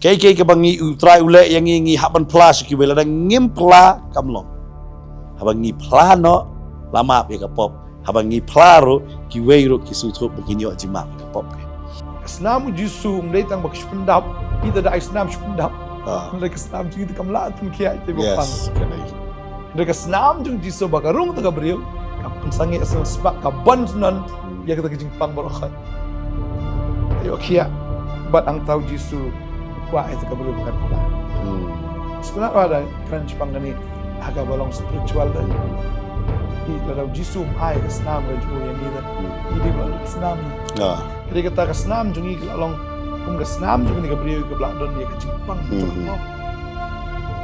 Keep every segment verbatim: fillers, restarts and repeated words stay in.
Kaei kaei kaba ngi, U Trai u leh ïa ngi, ngi hap ban phla sha kiwei, lada ngim phla kam long. Haba ngi phla noh, la map ïa ka pop. Haba ngi phla ruh, kiwei ruh ki sngewthuh ba kin ïoh jingmap ïa ka pop. Ka snam U Jisu um dei tang ba ka shu pyndap, ita da ai snam shu pyndap. Ah. Hynrei ka snam jong ngi te kam lah pynkhiah ïa ka pang. Yes, ka dei. Hynrei ka snam jong U Jisu ba ka rung tang ka briew, ka pynsangeh sngewspak, ka ban shnong ïa kata ka jingpang baroh khoit. Ïoh khiah bad hangta U Jisu kwah ïa ka briew ba kan pla. Hmm. Sebenarnya ba da kren shaphang kane ha kaba long spiritual da. Ïa lada U Jisu um ai ka snam ka jong u ïa ngi da, ngi dei ba la lut snam. Ah. Ka dei kata ka snam jong ngi ka la long kum ka snam jong kane ka briew kaba la don ïa ka jingpang jong ka.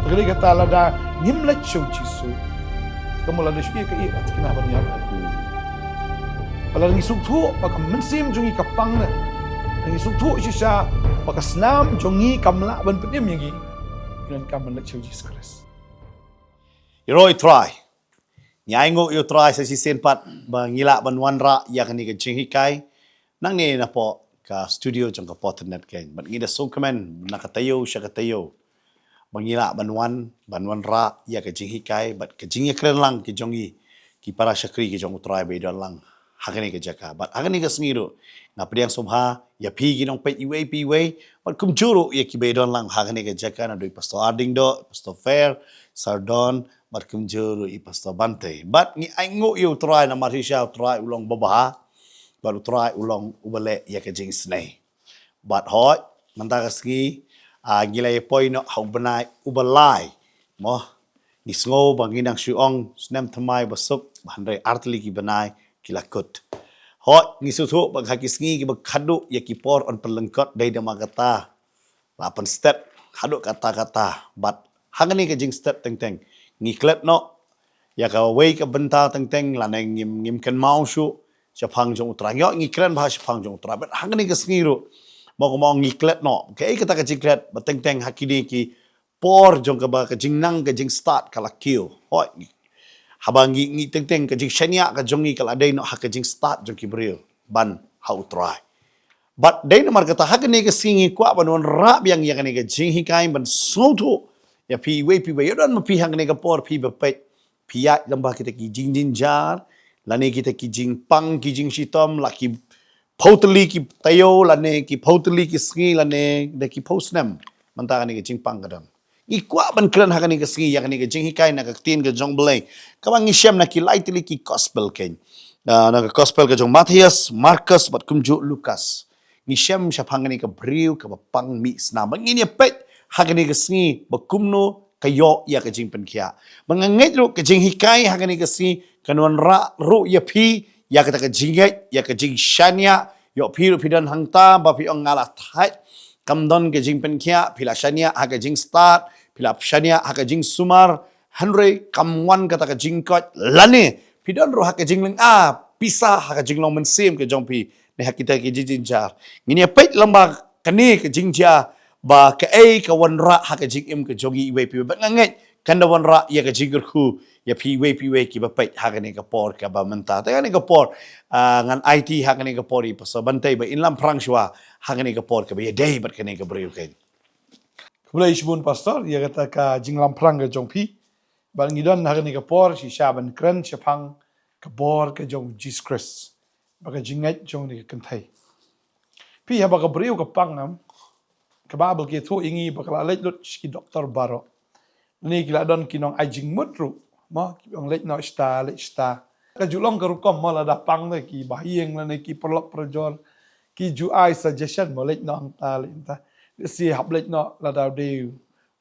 Ka dei kata lada ngim leit sha U Jisu, ka mut lada shu ïa ka ïa ka thikna ban ïa. Lada ngi sngewthuh ba ka mynsiem jong ngi ka pang ne, ngi sngewthuh shisha ba ka snam jong ngi kam lah ban pynim ïa ngi, ngi donkam ban leit sha U Jisu Khrist. Ïaroh ïa U Trai. Ngi ainguh ïa U Trai sa shisien pat ba ngi lah ban wanrah ïa kane ka jinghikai nangne napoh ka studio jong ka Potternet keiñ. Bad ngi da sngewkmen na ka taïew sha ka taïew ba ngi lah ban wan, ban wanrah ïa ka jinghikai bad ka jingïakren lang ki jong ngi ki para shakri ki jong U Trai ba ïadon lang ha kane ka jaka. Bad ha kane ka sngi ruh nga pdiang sngewbha ïa phi ki nongpeit iwei pa iwei, bad kumjuh ruh ïa kiba ïadon lang ha kane ka jaka, naduh i Pastor Arding Doh, Pastor Fair, Sardon, bad kumjuh ruh i Pastor Bante. Bad ngi ainguh ïa U Trai namar shisha U Trai u long babha, bad U Trai u long uba leh ïa ka jingisynei. Bad hooid, mynta ka sngi, ah, ngi la ïa poi noh ha u bnai uba lai. Mo, ngi sngew ba ngi nang shu ong snem thymmai ba suk, ba hynrei artylli ki bnai ki la kut. Hooid, ngi sngewthuh ba ha ki sngi kiba khadduh ïa ki por yn pynlyngkot, dei namar kata la pynstet haduh katta katta. Bad ha kane ka jingstet teng teng ngi klet noh ïa kawei ka bynta teng teng, lane ngim, ngim kynmaw shuh shaphang jong U Trai. Ngi, ngi kren bha shaphang jong U Trai. Bad ha kane ka sngi ruh, mo, kumno ngi klet noh, kaei kata ka jingklet ba teng teng ha kine ki por jong kaba ka jingnang ka jingstad ka la kiew. Hooid, haba ngi, ngi teng teng ka jingshaniah ka jong ngi ka la dei noh ha ka jingstad jong ki briew ban ha U Trai. Bad dei namar kata ha kane ka sngi ngi kwah ban wanrah biang ïa kane ka jinghikai ban sngewthuh ïa phi iwei pa iwei. Ïa don ma phi ha kane ka por phi ba peit, phi ïaid lem bad kita ki jingjynjar, lane kita ki jingpang ki jingshitom, la ki phew tylli ki taïew, lane ki phew tylli ki sngi, lane da ki phew snem mynta kane ka jingpang ka don. Ngi kwah ban kren ha kane ka sngi ïa kane ka jinghikai na ka ktien ka jong U Blei kaba ngi shem na ki lai tylli ki gospel keiñ. Ah, na ka gospel ka jong Mathaios, Markos bad kumjuh Lukas. Ngi shem shaphang kane ka briew kaba pang mih snam. Bad ngin ïa peit ha kane ka sngi ba kumno ka ïoh ïa ka jingpynkhiah. Bad nga ngeit ruh ka jinghikai ha kane ka sngi kan wanrah ruh ïa phi ïa kata ka jingngeit, ïa ka jingshaniah. Ïoh phi ruh phi don hangta ba phi ong nga la thait, kam don ka jingpynkhiah, phi la shaniah ha ka jingstad, phi la shaniah ha ka jingsumar, hynrei kam wan kata ka jingkoit, lane phi don ruh ha ka jinglynga pisa ha ka jinglong mynsiem ka jong phi, ne ha kita ki jingjynjar. Ngin ïa peit lem bad kane ka jingjia ba kaei ka wanrah ha ka jingim ka jong ngi iwei pa iwei. Bad nga ngeit kan da wanrah ïa ka jingkyrkhu ïa phi iwei pa iwei kiba peit ha kane ka por kaba mynta. Te kane ka por, ah, ngan aiti ha kane ka por ïa i Pastor Bante ba in lamphrang shuwa ha kane ka por kaba ïadei bad kane ka briew keiñ. Khublei shibun Pastor ïa kata ka jinglamphrang ka jong phi. Bad ngi don ha kane ka por shisha ban kren shaphang ka bor ka jong U Jisu Khrist bad ka jingngeit jong kane ka kynthei. Phi, haba ka briew ka pang, em, ka Baibl ka ïathuh ïa ngi ba ka la leit lut sha ki doktor baroh. Lane ki la don ki nong ai jingmut ruh, mo, ki ong leit noh shata, leit shata. Ka ju long ka rukom, mo, lada pang te ki bahaïing lane ki paralok parajor ki ju ai suggestion, mo, leit noh hangta, leit hangta. Lehse hap leit noh lada u dei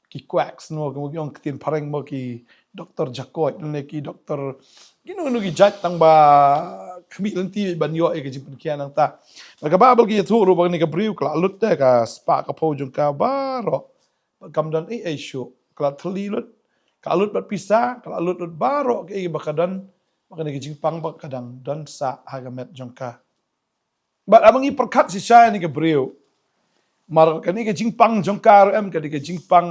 ki quacks, mo, ki ong ktien phareng, mo, ki doktor jakoit lane ki doktor kino kino ki jait, tang ba khmih lynti ban ïoh ïa ka jingpynkhiah nangta. Bad ka Baibl ka ïathuh ruh ba kane ka briew ka la lut te ka spah ka phew jong ka baroh. Bad kam don ei ei shuh, ka la thylli lut, ka la lut bad pisa, ka la lut lut baroh kaei ba ka don. Bad kane ka jingpang ba ka dang don sah ha ka met jong ka. Bad haba ngi pyrkhat shisha ïa kane ka briew, namar kane ka jingpang jong ka ruh, em, kane ka jingpang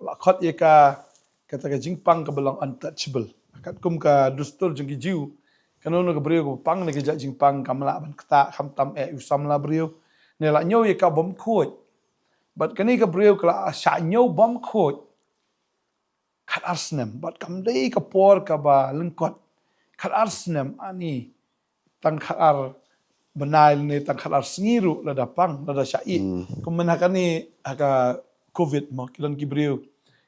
la khot ïa ka, kata ka jingpang kaba long untouchable. Katkum ka dustur jong ki Jiw, kano kano ka briew kaba pang kane ka jait jingpang kam lah ban ktah, khamtam eh u samla briew, ne la ñiew ïa ka bym khuid. Bad kane ka briew ka la shah ñiew bam khuid khat ar snem. Bad kam dei ka por kaba lyngkot. Khat ar snem ani tang khat ar bnai ne tang khat ar sngi ruh lada pang, lada shah ih. Hmm. Kum mynta kane ha ka covid mo, ki don ki briew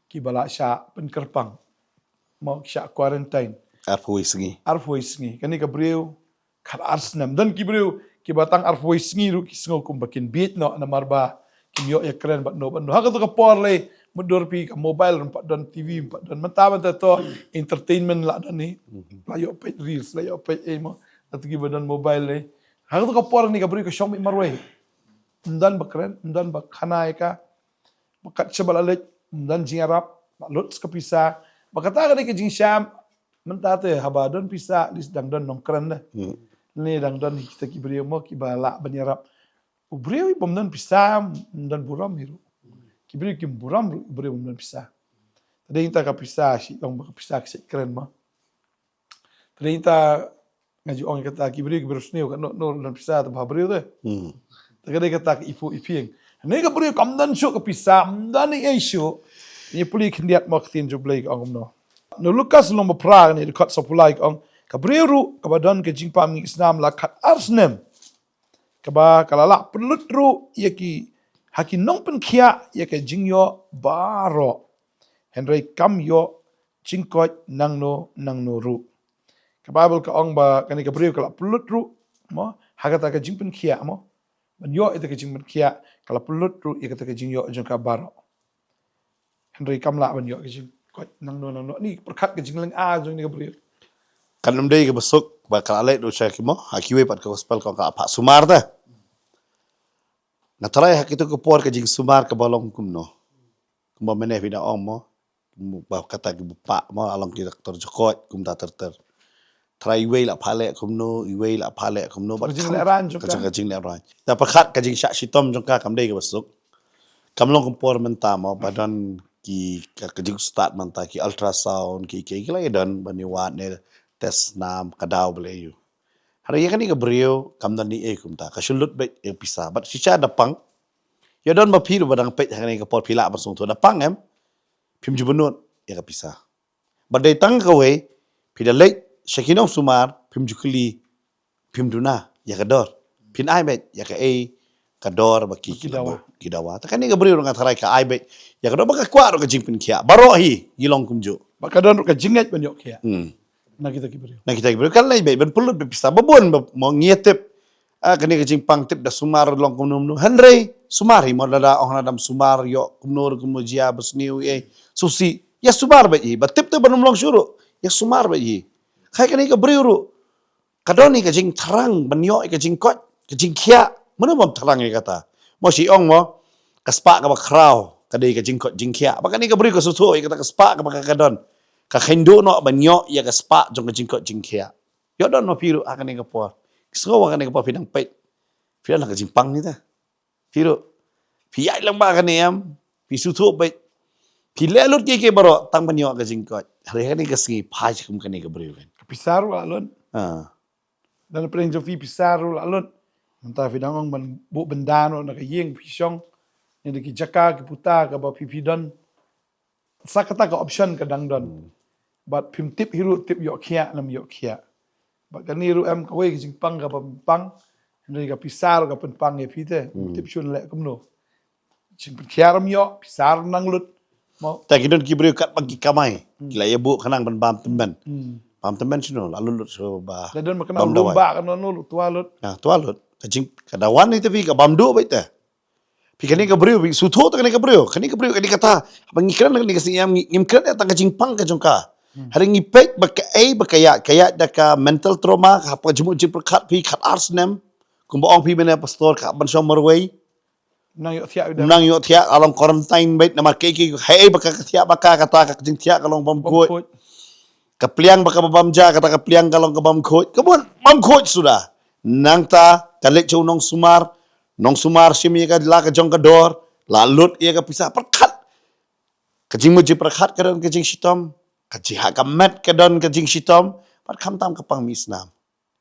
kiba la shah pynkyrpang mo, ki shah quarantine arphew sngi. Arphew sngi. Kane ka briew khat ar snem. Don ki briew kiba tang arphew sngi ruh ki sngew kumba kin bieit noh namar ba kim ïoh ïa kren bad no bad no. Ha kato ka por lei, mutdur phi ka mobile ruh ym pat don, T V ym pat don. Mynta mynta to entertainment la don hi. Mhm. La ïoh peit reels, la ïoh peit ei mo. Kato kiba don mobile lei. Ha kato ka por kane ka briew ka shong beit marwei. Ym don ba kren, ym don ba khana ïa ka. Ba kat shaba la leit, ym don jingïarap, ba lut ka pisa. Ba kata ka dei ka jingsham, mynta te haba don pisa, at least dang don nongkren de. Hmm. Ne dang don kita ki briew mo kiba lah ban ïarap. U briew i bym don pisa, ym don burom hi ruh. Ki briew kim burom ruh, u briew bym don pisa. Te dei ïa ka pisa, shi ong ba ka pisa ka shait kren mo. Te dei ïa nga ju ong ïa kata, ki briew ki briew sniew, ka noh noh don pisa te ba briew te. Hmm. Te ka dei kata ka ipu ipieng. Hynrei ka briew kam don shuh ka pisa, ym don ei ei shuh. Ngi pule khyndiat mo ka ktien jong U Blei ka ong kumno. Na u Lukas lynnong ba phra kane dkhot sawphew lai ka ong, ka briew ruh kaba don ka jingpang mihngi snam la khat ar snem, kaba ka la lah pynlut ruh ïa ki, ha ki nongpynkhiah ïa ka jingïoh baroh. Hynrei kam ïoh jingkoit nangno nangno ruh. Ka Baibl ka ong ba kane ka briew ka la pynlut ruh mo ha kata ka jingpynkhiah mo. Ban ïoh ïa kata ka jingpynkhiah, ka la pynlut ruh ïa kata ka jingïoh jong ka baroh. Hynrei kam lah ban ïoh ka jingkoit nangno nangno. Ni pyrkhat ka jinglynga jong kane ka briew. Kan ym dei kaba suk ba ka la leit ruh sha ki mo, ha kiwei pat ka gospel ka ong ka phah sumar te. Nga tharai ha kito ki por ka jingsumar kaba long kumno. Kumba mynne phi da ong mo, ba kata ki ba pah mo, la long ki doktor jong koit, kumta ter ter. Tharai iwei la phah leh kumno, iwei la phah leh kumno, bad ka jingleh raiñ jong ka, ka jing, ka jingleh raiñ. Te pyrkhat ka jingshah shitom jong ka kam dei kaba suk. Kam long kum por mynta mo, ba don ki, ka, ka jingstad mynta, ki ultrasound, ki, ki, ki la ïa don, ban ïa wad ne test snam, ka daw ba leh ïa u. Hynrei ïa kane ka briew, kam don ei ei kumta, ka shu lut beit ïa pisa, bad shisha da pang. Ïa don ba phi ruh ba dang peit ha kane ka por phi lah ban sngewthuh da pang em, phim ju bynnud ïa ka pisa. Ba dei tang kawei, phi da leit sha ki nongsumar, phim ju kylli, phim duna ïa ka dor. Phin ai beit ïa kaei ka dor ba ki, ki dawa, ki dawa. Te kane ka briew ruh nga tharai ka ai beit ïa ka dor ba ka kwah ruh ka jingpynkhiah. Baroh hi ngi long kumjuh. Ba ka don ruh ka jingngeit ban ïoh khiah. Hmm. Na kita ki briew. Na kita ki briew. Kan lei beit ban pynlut beit pisa ba bun ba mo ngi ïa tip. Ah, kane ka jingpang tip da sumar long kumno kumno. Hynrei sumar hi mo, lada ong na dam sumar ïoh kumno ruh kumno jia ba sniew ei. Susi. Ïa sumar beit hi. Ba tip te ban ym long shuh ruh. Ïa sumar beit hi. Khai kane ka briew ruh. Ka don hi ka jingthrang ban ïoh ïa ka jingkoit, ka jingkhiah. Mano bym thrang ïa kata? Mo shi ong mo, ka spah kaba khraw ka dei ka jingkoit jingkhiah. Ba kane ka briew ka sngewthuh ïa kata ka spah kaba ka, ka don. Ka kheiñ duh noh ban ïoh ïa ka spah jong ka jingkoit jingkhiah. Ïoh don mo phi ruh ha kane ka por. Sngew ha kane ka por phi dang peit. Phi don ha ka jingpang hi te. Phi ruh. Phi ïaid lang ba kane em. Phi sngewthuh beit. Phi leh lut kiei kiei baroh tang ban ïoh ka jingkoit. Hynrei ha kane ka sngi phai kum kane ka briew kan. Ka pisa ruh la lut. Ha. Don pyrshang jong phi, pisa ruh la lut. Mynta phi dang ong ban buh bynda noh na ka ïing phi shong. Ne da ki jaka ki puta kaba phi, phi don. Sa kata ka option ka dang don. Hmm. Bad phim tip hi ruh tip ïoh khiah ne ym ïoh khiah. Bad kane ruh em kawei ka jingpang kaba pang. Hynrei ka pisa ruh ka pynpang ïa phi te. Hmm. Tip shun leh kumno. Jingpynkhiah ruh ym ïoh, pisa ruh nang lut. Mo. Te ki don ki briew katba ki kamai. Hmm. Ki la ïa buh khnang ban bam tymmen. Hmm. Bam tymmen shano, la lut lut sha ba. La don ba khnang bam dawai. Lum ba kano no lut, twa lut. Ah, twa lut. Ka jing, ka dawan ni te phi ka bam duh beit te. Phi kane ka briew, phi sngewthuh te kane ka briew, kane ka briew, kane kata. Haba ngi kren kane ka sngi em, ngi, ngim kren ïa tang ka jingpang ka jong ka. Hmm. Hynrei ngi peit ba kaei ba ka ïaid, ka ïaid da ka mental trauma, ka hap ka jingmut jingpyrkhat phi khat ar snem. Kumba ong phi mynne pastor ka hap ban shong marwei. Nang ïoh thiah, nang ïoh thiah, ka long quarantine beit namar kaei kaei, haei ba ka, ka thiah ba ka, kata ka jingthiah ka long bam khuid. Bam khuid. Ka pliang ba kaba bam ja, kata ka pliang ka long ka bam khuid. Ka bun bam khuid suda. Nangta ka leit sha u nongsumar, nongsumar shim ïa ka la ka jong ka dor, la lut ïa ka pisa, pyrkhat. Ka jingmut jingpyrkhat ka don ka jingshitom, ka jingha ka met ka don ka jingshitom, bad khamtam ka pang mih snam.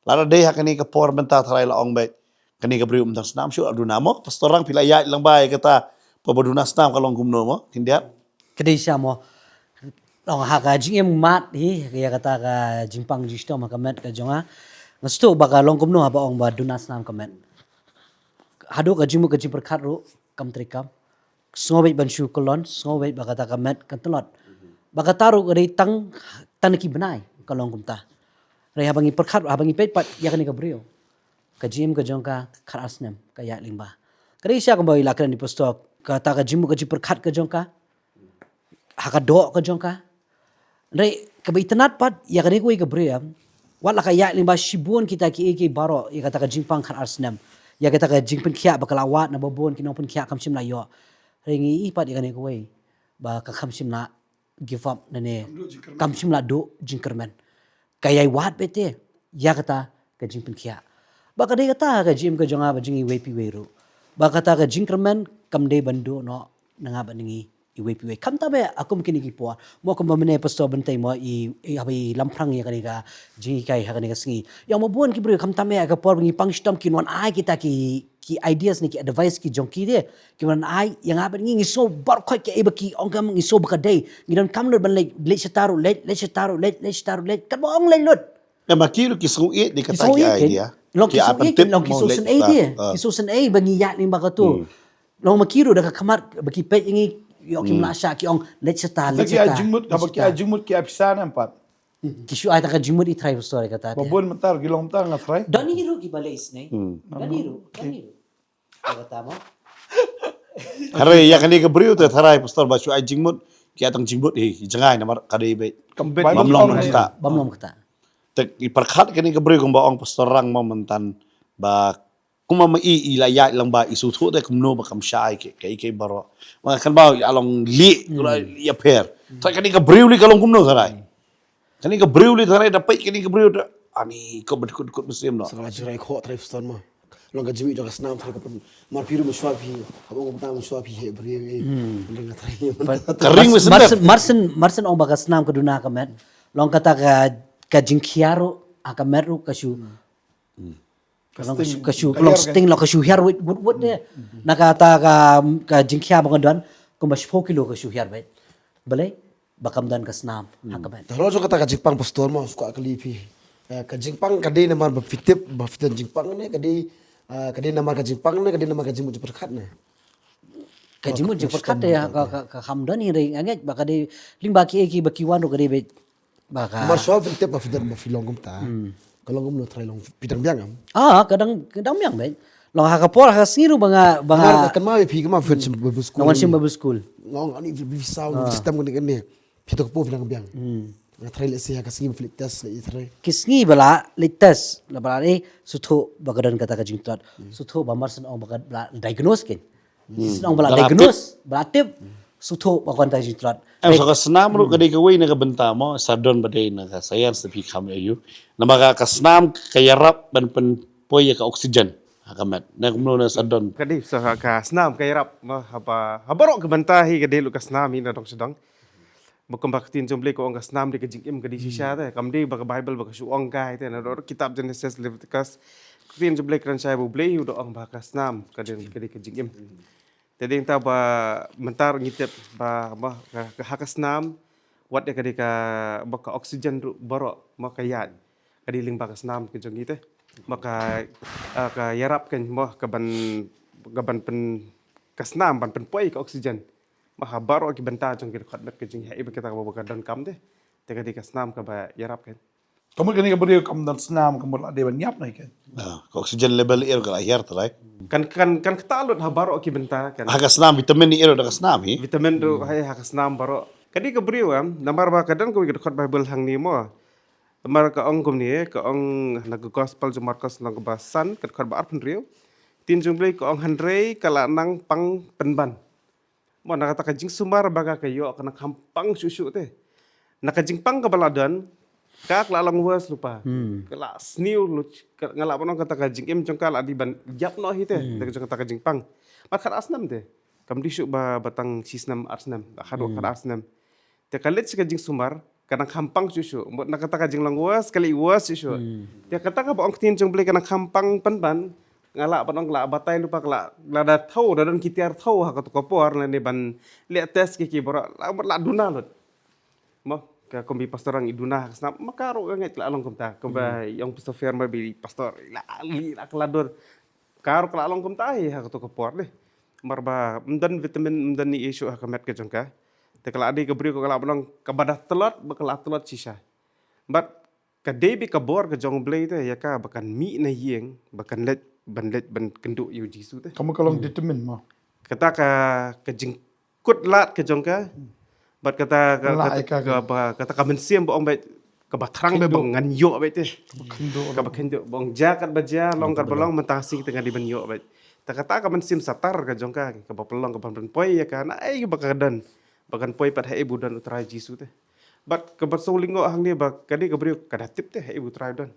Lada dei ha kane ka por mynta tharai la ong beit, kane ka briew ym don snam shuh, la duna mo, pastor rang phi la ïaid lang ba ïa kata, Pynban duna snam ka long kumno mo, Khyndiat? Ka dei shisha mo. Long ha ka jingim mat hi, ïa kata ka jingpang jingshitom ha ka met ka jong nga. Nga sngewthuh ba ka long kumno haba ong ba duna snam ka met. Haduh ka jingmut ka jingpyrkhat ruh kam treikam. Sngewbha ban shu kyllon, sngewbha ba kata ka met kan tlot. Ba kata ruh ka dei tang, tang na ki bnai ka long kumta. Hynrei haba ngi pyrkhat, haba ngi peit pat ïa kane ka briew, ka jingim ka jong ka khatar snem ka ïaid lyngba. Ka dei shisha kumba i la kren i pastor, kata ka jingmut ka jingpyrkhat ka jong ka, ha ka doh ka jong ka. Hynrei kaba itynnad pat ïa kane kawei ka briew, wat la ka ïaid lyngba shibun kita kiei kiei baroh, ïa kata ka jingpang khatar snem, ïa kata ka jingpynkhiah ba ka la wad na ba bun ki nongpynkhiah kam shym la ïoh. Hynrei ngi i pat ïa kane kawei ba ka kam shym la give up ne ne, kam shym la duh jingkyrmen. Ka ïai wad beit te ïa kata ka jingpynkhiah. Ba ka dei kata ka jingim ka jong nga bad jong iwei pa iwei ruh, ba kata ka jingkyrmen kam dei ban duh noh na nga bad na ngi iwei pa iwei. Khamtam eh ha kum kine ki por, mo kumba mynne pastor Bynta mo i, i haba i lamphrang ïa kane ka jinghikai ha kane ka sngi. Ïa mo bun ki briew, khamtam eh ha ka por ba ngi pang shitom, kin wan ai kita ki ki ideas ne ki advice ki jong ki de. Ki wan ai ïa nga bad ngi, ngi sngew baroh khoit kiei ba ki ong kam, ngi sngew ba ka dei. Ngi donkam lut ban leit, leit shata ruh leit, leit shata ruh leit, leit shata ruh leit. Katba ong leit lut. Em, ma ki ruh ki sngew ïeit de kata ki idea. Long ki sngew ïeit, long ki sngew sngewsynei de. Ki sngew sngewsynei ba ngi ïaid lyngba katu. Long ma ki ruh da ka khmat ba ki peit ïa ngi, ïoh kim lah shah, ki ong leit shata, leit shata. Kaba ki ai jingmut, kaba ki ai jingmut ki ai pisa ne em pat. Ki shu ai tang ka jingmut i trai pastor kata. Ba bun mynta ki long mynta nga trai. Don hi ruh kiba leh isynei. Don hi ruh, don hi ruh. Kata mo. Hynrei ïa kane ka briew te tharai pastor ba shu ai jingmut, ki ai tang jingmut hi, jngai namar ka dei beit. Bam long kata. Bam long kata. Te i pyrkhat kane ka briew kumba ong pastor Rang mo mynta ba kumba ma i, i la ïaid lyngba, i sngewthuh te kumno ba kam shai ki, ki, ki baroh. Ma kan ba ïa long li, ïa pher. Tharai kane ka briew li ka long kumno tharai. Kane ka briew li tharai da peit kane ka briew da. Ani ko ba kut kut mynsiem noh. Sa la jirai kho tharai pastor mo. Long ka jingmut jong ka snam tharai ka pyn. Mar phi ruh mynshuwa phi. Haba ong ka mynta mynshuwa phi he briew eh. Ka ring mynsiem. Marsien, Marsien, Marsien ong ba ka snam ka duna ka met. Long kata ka, ka jingkhia ruh ha ka met ruh ka shu. Ka long ka shu, ka shu, ka long sting, long ka shu hiar wut wut wut de. Na kata ka, ka jingkhia ba nga don kumba shiphew kilo ka shu hiar beit. Balei? Ba kam don ka snam ha ka met. Te halor jong kata ka jingpang pastor mo, shu kwah kylli phi. Eh, ka jingpang ka dei namar ba phi tip ba phi don jingpang ne ka dei, eh, ka dei namar ka jingpang ne ka dei namar ka jingmut jingpyrkhat ne? Ka jingmut jingpyrkhat te ka, ka, ka kham don hi, hynrei nga ngeit ba ka dei lyngba kiei kiei ba ki wan ruh ka dei beit. Ba ka. Mar shuwa phi tip ba phi don ba phi long kumta. Ka long kumno tharai long phi dang biang em? Ah, ka dang, ka dang biang beit. Long ha ka por ha ka sngi ruh ba nga, ba nga. Kan ma phi kan ma phi shim Bible school. Nga wan shim Bible school. Nga ong ani phi saw system kane kane. Phi to ka por phi dang biang. Nga tharai lehse ha ka sngi ba phi leit test lehse tharai. Ki sngi ba la leit test la ba la eh sngewthuh ba ka don kata ka jingtlot. Sngewthuh ba Marsien ong ba ka la diagnose kein. Sngewthuh ba la diagnose, ba la tip. Sngewthuh ba ka don ka jingtlot. Em, sa ka snam ruh ka dei kawei na ka bynta mo, sa don ba dei na ka science te phi kham ïa u. Namar ka, ka snam ka ïarap ban pynpoi ïa ka oxygen ha ka met. Na kumno na sa don. Ka dei sa ka snam ka ïarap mo, haba, ha baroh ki bynta hi ka dei lut ka snam hi na dong sha dong. Ba kumba ka ktien jong U Blei ka ong ka snam dei ka jingim, ka dei shisha te. Kam dei ba ka Bible ba ka shu ong kai te, na dor kitab Genesis, Leviticus. Ka ktien jong U Blei kren shai ba U Blei u da ong ba ka snam ka dei, ka dei ka jingim. Te dei ta ba mynta ngi tip ba, ba ka, ka ha ka snam wat ïa ka dei ka, ba ka oxygen ruh baroh ma ka ïaid. Ka dei lyngba ka snam ka jong ngi te. Ma ka, ah, ka ïarap kein mo ka ban, ka ban pyn, ka snam ban pynpoi ka oxygen. Ma ha baroh ki bynta jong ki dkhot met ka jingïaid ba kita kaba ka donkam te. Te ka dei ka snam kaba ïarap kein. Ka mut kane ka briew kam don snam, ka mut la dei ban ïap noh hi kein. Ah, ka oxygen level ïa ka la hiar trai. Kan, kan, kan kata lut ha baroh ki bynta kan. Ha ka snam vitamin ïa da ka snam hi. Vitamin ruh hai ha ka snam baroh. Ka dei ka briew em, namar ba ka don kawei ka dkhot Bible hangne mo. Namar ka ong kumne, ka ong na ka gospel jong Markos lynnong kaba san, ka dkhot ba arphew hynriew. Ktien jong U Blei ka ong hynrei ka la nang pang pynban. Mo na kata ka jingsumar ba ka ka ïoh ka nang kham pang shuh shuh te. Na ka jingpang kaba la don, ka la long worse lypa. Ka la sniew lut, ka, nga lah ban ong kata ka jingim jong ka la dei ban ïap noh hi te. Te jong kata ka jingpang. Mar khatar snem te. Kam dei shuh ba, ba tang shi snem ar snem, ba khatar, khatar snem. Te ka leit sha ka jingsumar, ka nang kham pang shuh shuh. Mut na kata ka jinglong worse, ka leit worse shuh shuh. Te kata kaba ong ktien jong U Blei ka nang kham pang pynban. Nga lah ban ong ka la batai lypa, ka la, lada thew, da don ki tiar thew ha kato ka por, lane ban leh test ki ki baroh, la, la duna lut. Mo, ka kumba i pastor Rang i duna ha ka snam, ma ka ruh ka ngeit ka la long kumta. Kumba i ong pastor Fer ma ba i pastor, i la, i la ka la dur. Ka ruh ka la long kumta hi ha kato ka por dei. Namar ba ym don vitamin, ym don ni issue ha ka met ka jong ka. Te ka la dei ka briew ka la ban ong kaba da tlot, ba ka la tlot shisha. But ka dei beit ka bor ka jong U Blei te ïa ka ba kan mih na ïing, ba kan leit, ban leit, ban kynduh ïa U Jisu te. Ka mut ka long determine mo. Kata ka, ka jingkut lad ka jong ka. Bad kata ka, Lah kata ïa ka, ka, ka. Ba, kata ka mynsiem ba ong beit kaba thrang beit ba Kynduh. ngan ïoh beit te. Kaba kynduh. Kaba kynduh ba ong jia katba jia, long katba long, mynta ka sngi te nga dei ban ïoh beit. Te kata ka mynsiem satar ka jong ka, kaba pynlong kaba pynpoi ïa ka, na ei ba ka don. Ba kan poi pat ha ei ba u don U Trai Jisu te. Bad kaba sngewlyngngoh hangne ba ka dei ka briew ka da tip te ha ei ba U Trai u don.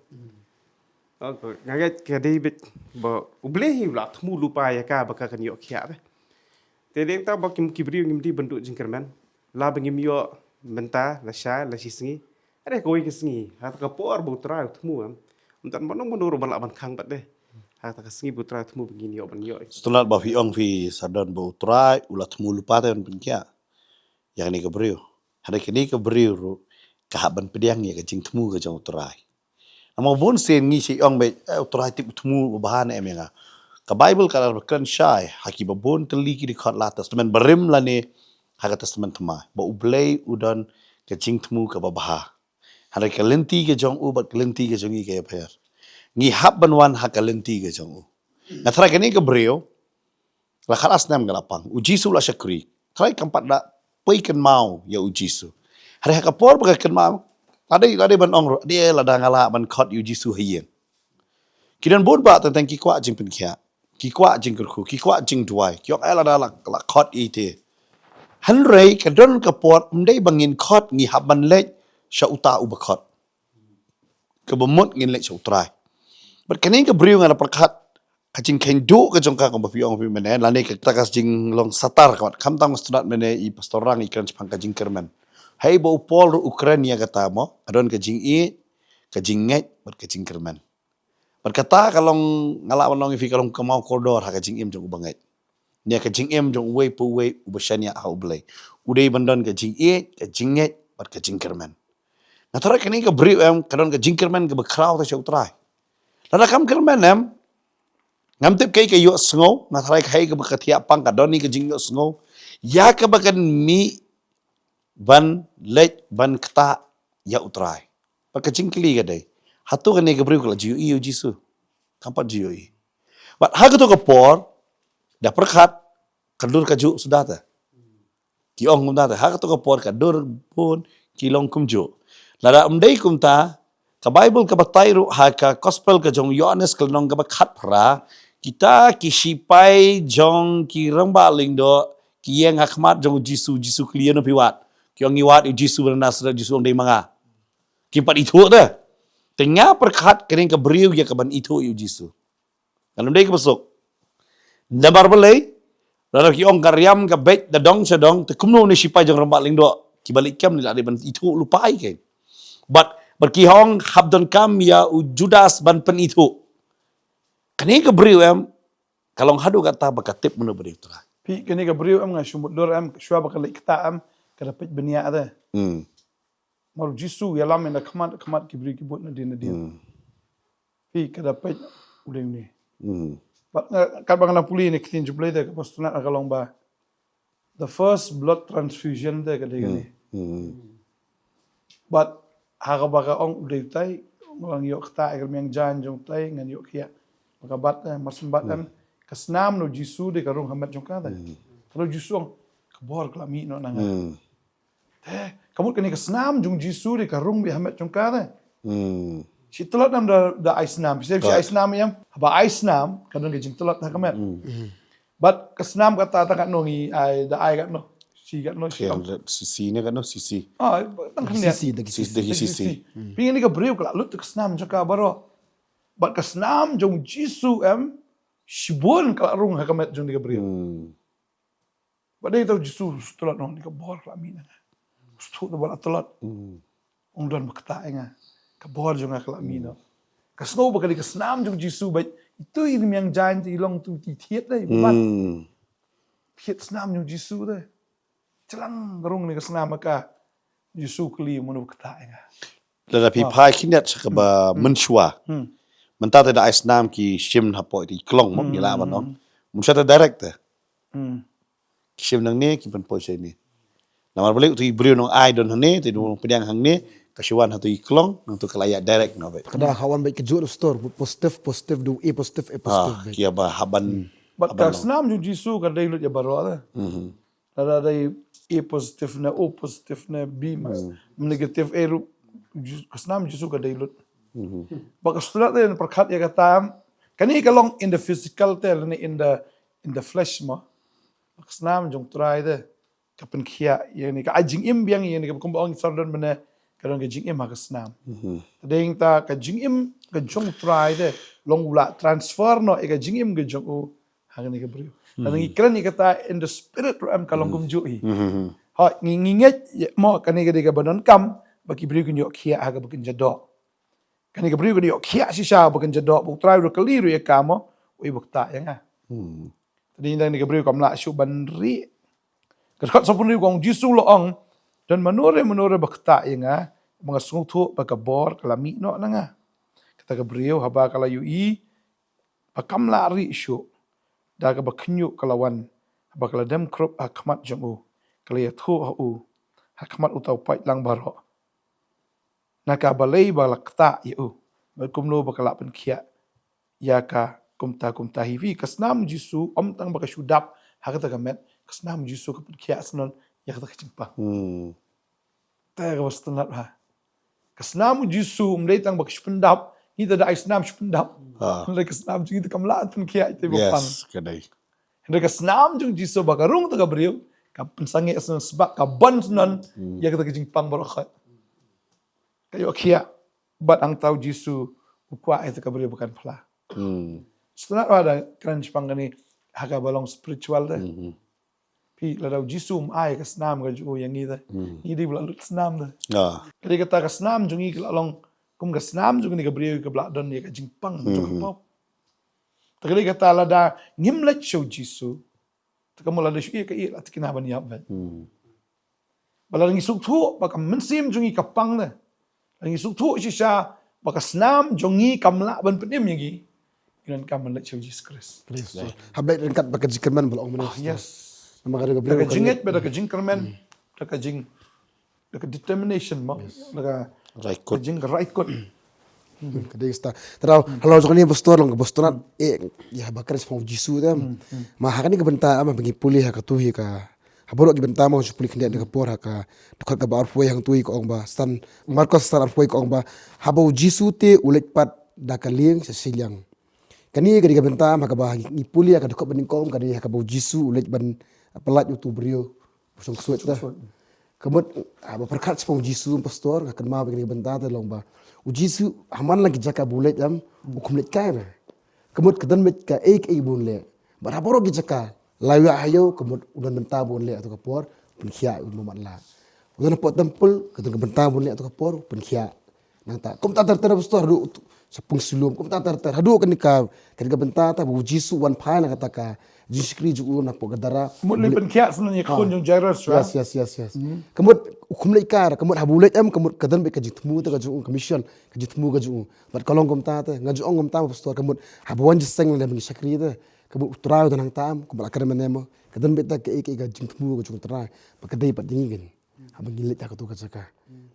Oh, nga ngeit ka dei beit ba U Blei hi u la thmu lypa ïa ka ba ka kan ïoh khiah te. Te dei ta ba kim ki briew ngim dei ban duh jingkyrmen. La ba ngim ïoh mynta, la shai, la shi sngi. Hynrei kawei ka sngi, ha kata ka por ba U Trai u thmu em. Ym don mano mano ruh ba lah ban khang pat te. Ha kata ka sngi ba U Trai u thmu ba ngin ïoh ban ïoh. Sngewtynnat ba phi ong phi sa don ba U Trai u la thmu lypa te ban pynkhiah ïa kane ka briew. Hynrei kane ka briew ruh ka hap ban pdiang ïa ka jingthmu ka jong U Trai. Namar bun sien ngi shu ong beit, eh, U Trai tip u thmu ba bha ne em ïa nga. Ka Baibl ka la kren shai ha kiba bun tylli ki dkhot la Testament Barim lane ha ka Testament Thymmai ba U Blei u don ka jingthmu kaba bha. Hynrei ka lynti ka jong u bad ka lynti ka jong ngi ka ïapher. Ngi hap ban wan ha ka lynti ka jong u. Nga tharai kane ka briew la khatar snem ka la pang. U Jisu la shakri. Tharai kam pat da poi kynmaw ïa U Jisu. Hynrei ha ka por ba ka kynmaw, la dei, la dei ban ong ruh, dei lada nga lah ban khot ïa U Jisu ha ïing. Ki don bun ba teng teng ki kwah jingpynkhiah, ki kwah jingkyrkhu, ki kwah jingduwai, ki ong eh lada la, la khot ïa ite. Hynrei ka don ka por ym dei ba ngin khot, ngi hap ban leit sha uta uba khot. Kaba mut ngin leit sha U Trai. Bad kane ka briew nga la pyrkhat ka jingkheiñ duh ka jong ka kumba phi ong phi mynne, lane kata ka jinglong satar ka wat khamtam nga sngewtynnat mynne i pastor Rang i kren shaphang ka jingkyrmen. Hei ba u Paul ruh u kren ïa kata mo, ka don ka jingïeit, ka jingngeit bad ka jingkyrmen. Bad kata ka long nga lah ban ong ïa phi ka long ka maw kordor ha ka jingim jong uba ngeit. Nia ka jingim jong uwei pa uwei uba shaniah ha U Blei. U dei ban don ka jingïeit, ka jingngeit bad ka jingkyrmen. Nga tharai kane ka briew em ka don ka jingkyrmen kaba khraw te sha U Trai. Lada kam kyrmen em, ngam tip kaei ka ïohsngew, nga tharai kaei kaba ka thiah pang ka don hi ka jingïohsngew ïa kaba kan mih ban leit ban ktah ïa U Trai. Bad ka jingkylli ka dei, hato kane ka briew ka la ju ïohi ïa U Jisu? Kam pat ju ïohi. Bad ha kato ka por da pyrkhat ka dur kajuh suda te. Ki ong kumta te, ha kato ka por ka dur bun ki long kumjuh. Lada ym dei kumta, ka Baibl ka batai ruh ha ka Gospel ka jong u Ïoannis ka lynnong kaba khatphra, kita ki shipai jong ki rangbah lyngdoh ki ïeng ha khmat jong U Jisu, Jisu kylli, ïano phi wad? Ki ong ngi wad ïa U Jisu na Nasareth. Jisu ong dei ma nga. Kim pat ithuh te. Te nga pyrkhat kane ka briew ïa kaban ithuh ïa U Jisu. Ngan ym dei kaba suk. Namar balei? Lada ki ong ka riam ka beit da dong sha dong, te kumno une u shipai jong rangbah lyngdoh kiba leit kem ne la dei ban ithuh lypa ïa ki. Bad, bad ki ong hap donkam ïa u Judas ban pynithuh. Kane ka briew em ka long haduh katta ba ka tip mano ba dei U Trai. Phi, kane ka briew em nga shu mutdur em, shuwa ba ka leit ktah em, ka da peit bniah te. Hmm. Namar U Jisu u ïalam ïa na khmat khmat ki briew ki bud nadien nadien. Hmm. Phi, ka da peit u dei une. Hmm. Bad nga, katba nga nang pule ïa kane ka ktien jong U Blei te kaba sngewtynnat ka long ba the first blood transfusion te ka dei kane. Hmm. Hmm. Bad ha kaba ka ong u dei utai, ngan ïoh ktah ïa ka rmiang jaiñ jong utai, ngan ïoh khiah. Bad ka bat, eh, mar syn bat em, ka snam na U Jisu dei ka rung ha met jong ka te. Hmm. Ka U Jisu ong ka bor ka la mih noh na nga. Hmm. Te ka mut kane ka snam jong U Jisu dei ka rung beit ha met jong ka te. Hmm. Shi tlot nam da, da ai snam. Shi, shi ai snam em. Haba ai snam ka don ka jingtlot ha ka met. Hmm. Hmm. Bad ka snam kata tang katno ngi ai, da ai katno? Shi katno, shi three hundred C C ne katno C C? Ah, tang khyndiat. C C, da ki C C. Da ki C C. Hmm. Phi, kane ka briew ka la lut ka snam jong ka baroh. Bad ka snam jong U Jisu em, shibun ka la rung ha ka met jong kane ka briew. Hmm. Bad dei tau U Jisu, shu tlot noh, kane ka bor ka la mih na nga. Shu tlot ba la tlot. Hmm. Ong don ba ktah ïa nga. Ka bor jong nga ka la mih noh. Ka sngew ba kane ka snam jong U Jisu bad Itu i miang jaiñ te i long tu ti thied dei. Bat Hmm. thied snam jong Jisu dei. Chlang ka rung ne ka snam ka. Jisu kylli mano ba ktah ïa nga. Lada phi Wow. phai khyndiat sha kaba Hmm. mynshuwa. Hmm. Mynta te da ai snam ki shim hapoh i klong mo, Hmm. ngi lah ban ong. Mynshuwa te direct te. Hmm. Ki shim nangne ki pynpoi shane. Namar balei uto i briew nong ai don hangne, te nong pdiang hangne, ka shu wan hato i klong, nangto ka la ïa direct noh beit. Ka da ka wan beit ka juh store, positive, positive, du A positive, A positive Ah, beit. Ki ïa ba haban, Bad haban ka long. snam jong Jisu ka dei lut ïa baroh te. Mhm. Lada dei A positive ne, O positive ne, B mas, Hmm. negative, A ruh, Jis-, ka snam Jisu ka dei lut. Mhm. Bad ka sngewthuh te pyrkhat ïa kata, kane ka long in the physical te, lane in the, in the flesh mo. Ka snam jong Trai te, ka pynkhiah ïa kane, ka ai jingim biang ïa kane, ka kumba ong i Sordon mynne, ka don ka jingim ha ka snam. Mhm. Te dei ta ka jingim ka jong Trai te, long u la transfer noh ïa ka jingim ka jong u ha kane ka briew. Lada ngi kren ïa kata in the spirit realm ka long kumjuh hi. Mhm. Ha, ngi, ngi ngeit ïa mo kane ka dei kaba donkam ba ki briew kin ïoh khiah ha kaba kin jadoh. Kane ka briew ka dei ïoh khiah shisha ba kin jadoh, ba U Trai u da kylli ruh ïa ka mo, u i ba ktah ïa nga. Hmm. Te dei kane ka briew kam lah shuh ban rieh. Ka dkhot sawphew hynriew ka ong Jisu u la ong, don mano re mano re ba ktah ïa nga, ba nga sngewthuh ba ka bor ka la mih noh na nga. Kata ka briew haba ka la ïohi ba kam lah rieh shuh, da kaba khynñiuh ka la wan, haba ka la dem khrup ha khmat jong u, ka la ïathuh ha u ha khmat uta u paidlang baroh, na ka balei ba la ktah ïa u, bad kumno ba ka la pynkhiah ïa ka kumta kumta hi. Phi, ka snam Jisu ym tang ba ka shu dap ha kata ka met, ka snam Jisu ka pynkhiah snon ïa kata ka jingpang. Hmm. Te kaba sngewtynnat bha. Ka snam u Jisu ym dei tang ba ka shu pyndap, ngi te da ai snam shu pyndap. Ah. Hynrei ka snam jong ngi te kam lah pynkhiah ïa kata ba pang. Yes, ka dei. Hynrei ka snam jong Jisu ba ka rung te ka briew, ka pynsangeh snon sbak, ka ban snon Hmm. ïa kata ka jingpang baroh khoit. Ka ïoh khiah, bad hangta u Jisu u kwah ïa kata ka briew ba kan phla. Hmm. Sngewtynnat bha da kren shaphang kane ha kaba long spiritual te. Hmm. Phi, lada u Jisu um ai ka snam ka jong u ïa ngi te, Hmm. ngi dei ba la lut snam te. Ah. Ka dei kata ka snam jong ngi ka la long kum ka snam jong kane ka briew kaba la don ïa ka jingpang jong ka Hmm. pop. Te ka dei kata lada ngim leit sha u Jisu, te ka mut lada shu ïeh ka ïeh la te kine ban ïap beit. Hmm. Ba lada ngi sngewthuh ba ka mynsiem jong ngi ka pang te, lada ngi sngewthuh shisha ba ka snam jong ngi kam lah ban pynim ïa ngi, ngi donkam ban leit sha u Jisu Khrist. Khrist. Haba leit ryngkat bad ka jingkyrmen ba la ong mynne. Ah, yes. Namar ka dei ka briew ka jingngeit, bad ka jingkyrmen, da ka jing, da ka determination mo, Yes. da ka Raikut. ka jingkyrmen. Hmm, ka dei kata. Te dei halor jong kane, Pastor, long ka Pastor Nat, eh, ïa ba kren shaphang u Jisu te. Hmm, hmm. Ma ha kane ka bynta, ma ba ngi pule ha kato hi ka, ha baroh ki bynta ma, shu pule khyndiat da ka por ha ka dkhot kaba arphew wei hangto hi ka ong ba, San Markos san arphew wei ka ong ba, haba u Jisu te u leit pat da ka lieng sha shiliang. Kane ka dei ka bynta ma kaba ngi pule ha ka dkhot ba nyngkong, ka dei ha kaba u Jisu u leit ban pyllait uto u briew ba shong ksuid te. Shong ksuid. Ka mut, ah, ba pyrkhat shaphang u Jisu, Pastor, nga kynmaw ba kane ka bynta te long ba u Jisu ha man la ki jaka ba u leit em, u kham leit kai re. Ka mut ka don beit kaei kaei ba un leh. Bad ha baroh ki jaka, la ïa ha ïew, ka mut u don bynta ba un leh ha kato ka por, pynkhiah, un ym matlah. U don hapoh temple, ka don ka bynta ba un leh ha kato ka por, pynkhiah. Nangta, kumta ter ter, Pastor, haduh tu, sha pung sulum, kumta ter ter, haduh kane ka, kane ka bynta te ba u Jisu u wan phai na kata ka jingshakri jong u napoh Gadara. Mut lei pynkhiah sngewbha ïa ka khun jong Jairus, right? Yes, yes, yes, yes. Hmm. Ka mut u kham leit kai re, ka mut haba u leit em, ka mut ka don beit ka jingthmu te ka jong u, ka mission, ka jingthmu ka jong u. Bad ka long kumta te, nga ju ong kumta, Pastor, ka mut haba wan jingïaseng lada ba ngi shakri te, ka mut u Trai u don hangta em, kumba la kren mynne mo, ka don beit te kaei kaei ka jingthmu ka jong u Trai, ba ka dei pat ïa ngi keiñ. Haba ngi leit ha kato ka jaka.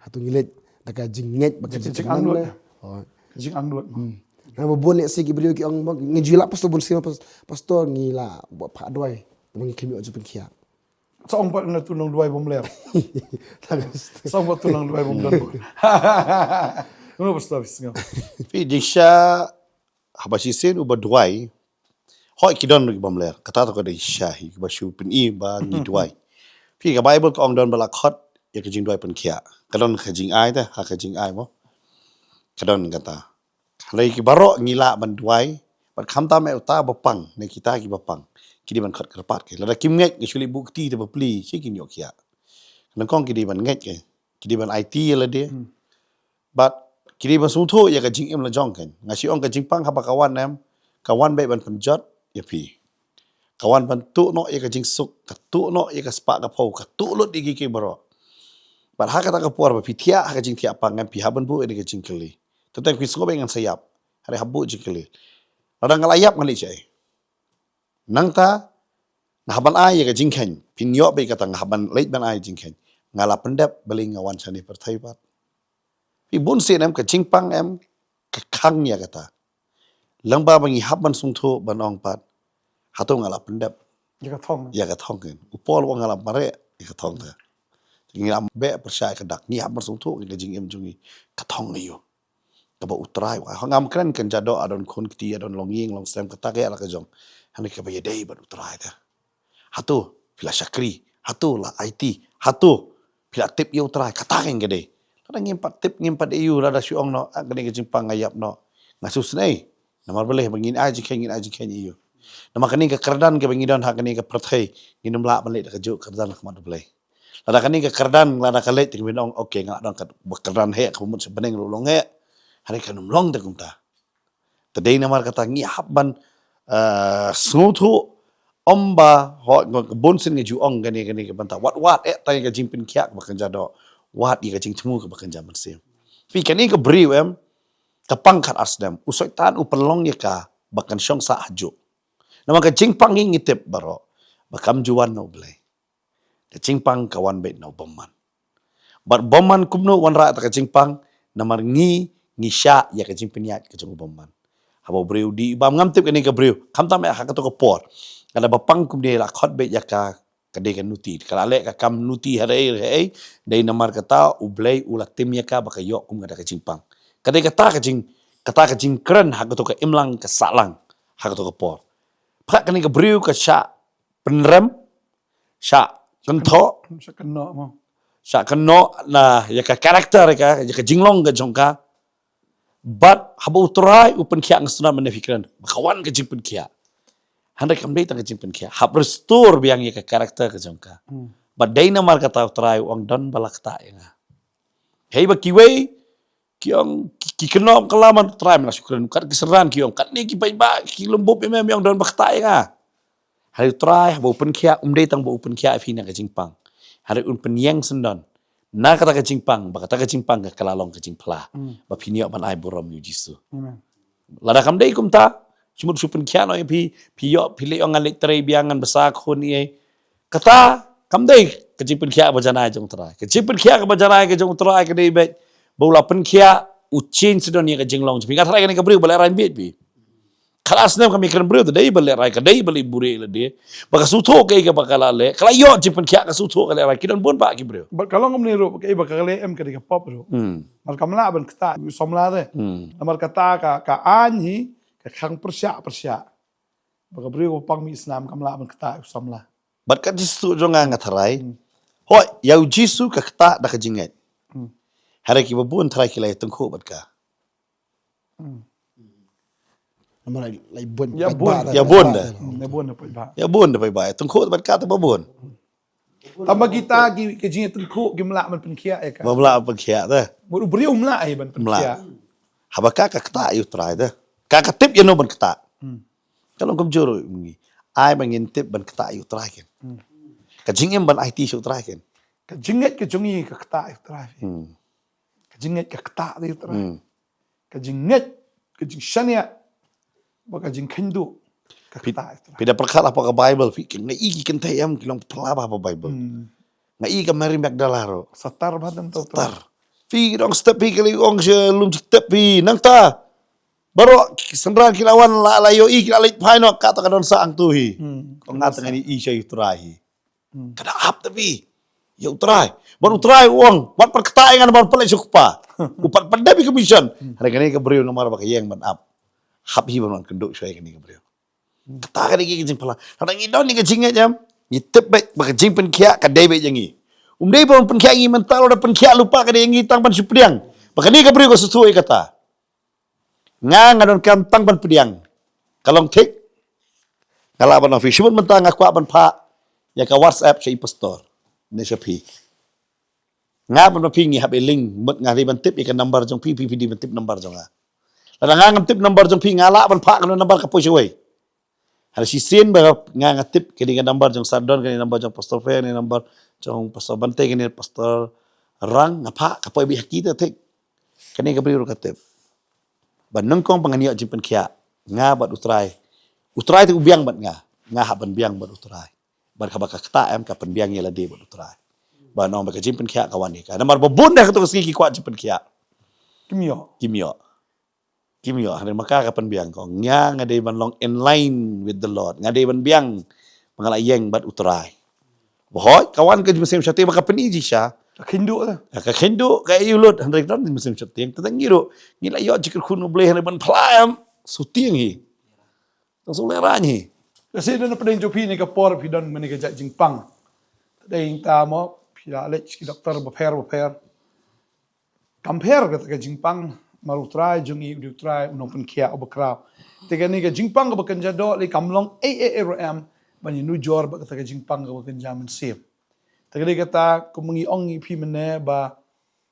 Hato ngi leit da ka jingngeit bad ka jingkyrmen. Jingangnud. Oh. Jingangnud. Hmm. Namar ba bun lehse ki briew ki ong ba ngi ju lah, Pastor, bun sien, Pas-, Pastor, ngi lah buh phah duwai. Tangba ngi khlem ïoh jingpynkhiah. Sa ong pat na tu nongduwai bym ler. Sa ong pat tu nongduwai bym don. Uno, Pastor, phi sngew. Phi, jingshisha haba shisien uba duwai, hooid ki don ruh ki bym ler, kata to ka dei shisha hi, kiba shu pyni ba ngi duwai. Phi, ka Baibl ka ong don ba la khot ïa ka jingduwai pynkhiah. Ka don ka jingai te, ha ka jingai mo. Ka don kata. Hynrei ki baroh ngi lah ban duwai, bad khamtam eh uta ba pang, ne kita kiba pang. Ki dei ban khot kyrpad ki. Lada kim ngeit, ngi shu leit buh kti te ba plie, ki kin ïoh khiah. Nyngkong ki dei ban ngeit ki. Ki dei ban aiti ïa lade. Hmm. Bad ki dei ban sngewthuh ïa ka jingim la jong keiñ. Nga shu ong ka jingpang haba ka wan em, ka wan beit ban pynjot ïa phi. Ka wan ban tuh noh ïa ka jingsuk, ka tuh noh ïa ka spah ka phew, ka tuh lut ïa ki ki baroh. Bad ha kata ka por ba phi thiah ha ka jingthiah pang, em, phi hap ban buh ïa ka jingkylli. Tang tang phi sngewbha ngan sa ïap. Hynrei hap buh jingkylli. Lada nga la ïap nga leit shaei? Nangta nga hap ban ai ïa ka jingkheiñ. Phin ïoh beit kata, nga hap ban leit ban ai jingkheiñ. Nga la pyndep, balei nga wan shane pyrthei pat? Phi bun sien, em, ka jingpang, em, ka khang ïa kata. Lyngba ba ngi hap ban sngewthuh ban ong pat, hato nga la pyndep ïa ka thong, ïa ka thong, em? U Paul u ong nga la mareh ïa ka thong te. Ngi la beh pyrshah ïa ka dak, ngi hap ban sngewthuh ïa ka jingim jong ngi, ka thong aïu? Kaba U Trai u ai. Ngam kren kynja doh, ha don khun kti, ha don longïing longsem, kata ka ïa la ka jong. Hynrei kaba ïadei bad U Trai te. Hato phi la shakri, hato la aiti, hato phi la tip ïa U Trai, kata kein ka dei. Lada ngim pat tip, ngim pat ïoh, lada shu ong noh, ah, kane ka jingpang nga ïap noh, nga shu snei. Namar balei? Ba ngin ai jingkheiñ, ngin ai jingkheiñ ïa u. Namar kane ka kyrdan kaba ngi don ha kane ka pyrthei, ngin ym lah ban leh da kajuh kyrdan ha khmat U Blei. Lada kane ka kyrdan, lada ka leit, te ngin ong, okay, nga don ka, ba kyrdan heh, ka mut sha bneng ruh long heh. Hynrei kan ym long te kumta. Te dei namar kata ngi hap ban, eh, sngewthuh, ym ba, ho, nga, ka bun sien nga ju ong kane, kane ka bynta. Wat, wat, eh, tang ïa ka jingpynkhiah kaba kynja doh. Wat ïa ka jingthmu kaba kynja mynsiem. Phi, kane ka briew, em, ka pang khatar snem. U Soitan u pynlong ïa ka ba kan shong sah hajuh. Namar ka jingpang ngi, ngi tip baroh ba kam ju wan na U Blei. Ka jingpang ka wan beit na u bymman. Bad bymman kumno u wanrah ïa ka jingpang? Namar ngi, ngi shah ïa ka jingpynïaid ka jong u bymman. Haba u briew u dih bam, ngam tip kane ka briew, khamtam eh ha kato ka por. Lada ba pang kumne, la khot beit ïa ka, ka dei ka nuti. Ka la leh ka kam nuti ha ei ha ei, dei namar kata U Blei u la tim ïa ka ba ka ïoh kum kata ka jingpang. Ka dei kata ka jing, kata ka jingkren ha kato ka imlang ka sahlang ha kato ka por. Phah, kane ka briew ka shah pynrem, shah kynthoh, shah kynnoh mo, shah kynnoh na ïa ka character, ïa ka, ïa ka jinglong ka jong ka. Bad haba U Trai u pynkhiah, nga sngewthuh mynne phi kren ba ka wan ka jingpynkhiah. Hynrei kam dei tang ka jingpynkhiah, hap restore biang ïa ka character ka jong ka. Hmm. Bad dei namar kata U Trai u ong, don ba la ktah ïa nga. Hei ba kiwei ki ong, ki, ki kynnoh kylla man U Trai, man la shu kren kat ki synran, ki ong katne ki paidbah ki lum bup ïa me, me ong don ba ktah ïa nga. Hynrei U Trai haba u pynkhiah, um dei tang ba u pynkhiah ïa phi na ka jingpang. Hynrei un pynïeng syndon na kata ka jingpang, ba kata ka jingpang ka, ka la long ka jingphla. Hmm. Ba phin ïoh ban ai burom ïa U Jisu. Amen. Lada kam dei kumta, shu mut shu pynkhiah noh ïa phi, phi ïoh, phi leh ong ngan leit trei biang, ngan bsa khun ïa. Kata kam dei ka jingpynkhiah ba janai jong U Trai. Ka jingpynkhiah kaba janai ka jong U Trai ka dei beit ba u la pynkhiah, u change syndon ïa ka jinglong jong phi. Nga tharai kane ka briew ba lehraiñ beit phi. Khatar snem ka mih kren briew te dei ba lehraiñ, ka dei ba leh buhrieh lade. Ba ka sngewthuh kaei kaba ka la leh, ka la ïoh jingpynkhiah, ka sngewthuh ka lehraiñ, ki don bun bah ki briew. Bad ka long kumne ruh, kaei ba ka leh em ka dei ka pop ruh. Hmm. Namar kam lah ban ktah ïa u samla te. Hmm. Namar kata ka, ka aiñ hi ka khang pyrshah pyrshah. Ba ka briew ba pang mih snam kam lah ban ktah ïa u samla. Bad ka jingsngewthuh jong nga, nga tharai. Hmm. Hooid, ïa U Jisu ka ktah da ka jingngeit. Hmm. Hynrei kiba bun tharai ki la ïatyngkhuh bad ka. Hmm. Namar lai, lai bun, ïa bun, paidbah, ïa bun da. Hmm, ïa bun da paidbah. Ïa bun da paidbah. Ïatyngkhuh bad ka te ba bun. Tang ba kita ki, ki jingïatyngkhuh kim lah ban pynkhiah ïa ka. Ba lah pynkhiah te. Mut u briew um lah hi ban pynkhiah. Haba ka, ka ktah ïa U Trai te. Ka, ka tip ïano ban ktah. Hmm. Ka long kumjuh ruh ngi. Ai ba ngin tip ban ktah ïa U Trai kein. Hmm. Ka jingim ban aiti sha U Trai kein. Ka jingngeit ka jong ngi ka ktah ïa U Trai. Hmm. Ka jingngeit ka ktah ïa U Trai. Hmm. Ka jingngeit, ka jingshaniah, bad ka jingkheiñ duh, ka ktah ïa U Trai. Phi da pyrkhat hapoh ka Baibl, phi, nga i ki kynthei em ki long phylla bha hapoh Baibl. Hmm. Nga i ka Mary Magdalene ruh. Satar bha, tang satar. Phi dang step phi, ka la ong sha lum step phi, nangta baroh ki synran ki la wan, la, la ïohi, ki la leit phai noh, kato ka don sah hangto hi. Hmm. Ong nga tang ngan i sha U Trai hi. Hmm. Ka da ap te phi ïa U Trai. Bad U Trai u ong, wat pat ktah ïa nga namar pynleit sha U Kpa. U pat, pat dep ïa ka mission. Hmm. Hynrei kane ka briew namar ba ka ïeng ban ap, hap hi ban wan kynduh shuwa ïa kane ka briew. Hmm. Kata ka dei ka jingphylla. Lada ngi don ïa ka jingngeit em, ngi tip beit ba ka jingpynkhiah ka dei beit ïa ngi. Um dei ba un pynkhiah ïa ngi mynta, lada pynkhiah lypa ka dei ïa ngi tang ban shu pdiang. Ba kane ka briew ka sngewthuh ïa kata. Nga, nga donkam tang ban pdiang. Ka long thik. Nga lah ban ong phi, shu mut mynta nga kwah ban phah ïa ka WhatsApp sha i pastor, ne sha phi. Nga ban phah phi, ngi hap ïa link, mut nga dei ban tip ïa ka number jong phi, phi, phi dei ban tip number jong nga. Lada nga ngam tip number jong phi, nga lah ban phah kano number ka poi shawei. Hynrei shisien ba nga nga tip kane ka number jong Sardon, kane number jong Pastor Fe, kane number jong Pastor Bante, kane Pastor Rang, nga phah ka poi beit ha ki te thik. Kane ka briew ruh ka tip. Ba nyngkong ba ngan ïoh jingpynkhiah, nga bad U Trai. U Trai te u biang bad nga. Nga hap ban biang bad U Trai. Bad kaba ka ktah em ka pynbiang ïa lade bad U Trai. Ba nong ba ka jingpynkhiah ka wan ïa ka. Namar ba bun na kato ka sngi ki kwah jingpynkhiah. Kim ïoh. Kim ïoh. Kim ïoh, hynrei ma ka ka pynbiang ko. Nga nga dei ban long in line with the Lord. Nga dei ban biang ba nga la ïeng bad U Trai. Ba hooid, ka wan ka jingmynsiem shati ba ka pyni jisha. Ka khynduh eh. Ka khynduh, ka ïulut, hynrei ka don jingmynsiem shati. Tang ngi ruh, ngi la ïoh jingkyrkhu na U Blei hynrei ban phla em. Suting hi. Tang sule rang hi. Ka sien na pdeng jong phi ne ka por phi don mane ka jait jingpang. Tang ta mo, phi la leit ki doktor bapher bapher. Kam pher kata ka jingpang, namar U Trai jong ngi u dei U Trai u nongpynkhiah uba khraw. Te kane ka jingpang kaba kynja doh lei kam long ei ei ei ruh em ban ïanujor bad kata ka jingpang kaba kynja mynsiem. Te ka dei kata kum ngi ong ïa phi mynne ba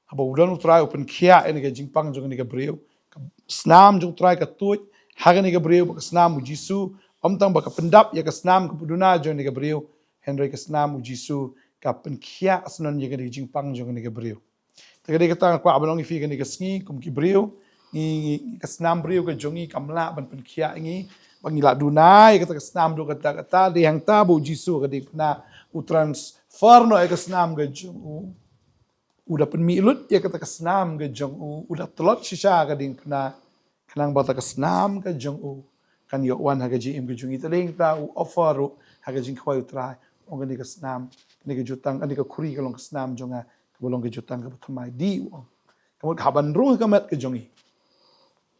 haba u don U Trai u pynkhiah ïa kane ka jingpang jong kane ka briew. Ka snam jong U Trai ka tuid ha kane ka briew bad ka snam U Jisu, ym tang ba ka pyndap ïa ka snam kaba duna jong kane ka briew. Hynrei ka snam U Jisu ka pynkhiah snon ïa kane ka jingpang jong kane ka briew. Te ka dei kata nga kwah ban ong ïa phi kane ka sngi kum ki briew, ngi, ngi, ka snam briew ka jong ngi kam lah ban pynkhiah ïa ngi ba ngi lah duna ïa kata ka snam, duna kata kata. Dei hangta ba U Jisu ka dei pynah, u transfer noh ïa ka snam ka jong u, u da pynmih lut ïa kata ka snam ka jong u, u da tlot shisha ka dei pynah. Khnang ba kata ka snam ka jong u kan ïoh wan ha ka jingim ka jong ngi. Te dei hangta u offer ruh ha ka jingkhawai U Trai, ong kane ka snam, kane ka jutang, kane ka khuri ka long ka snam jong nga kaba long ka jutang kaba thymmai, dei u ong. Ka mut ka hap ban rung ha ka met ka jong ngi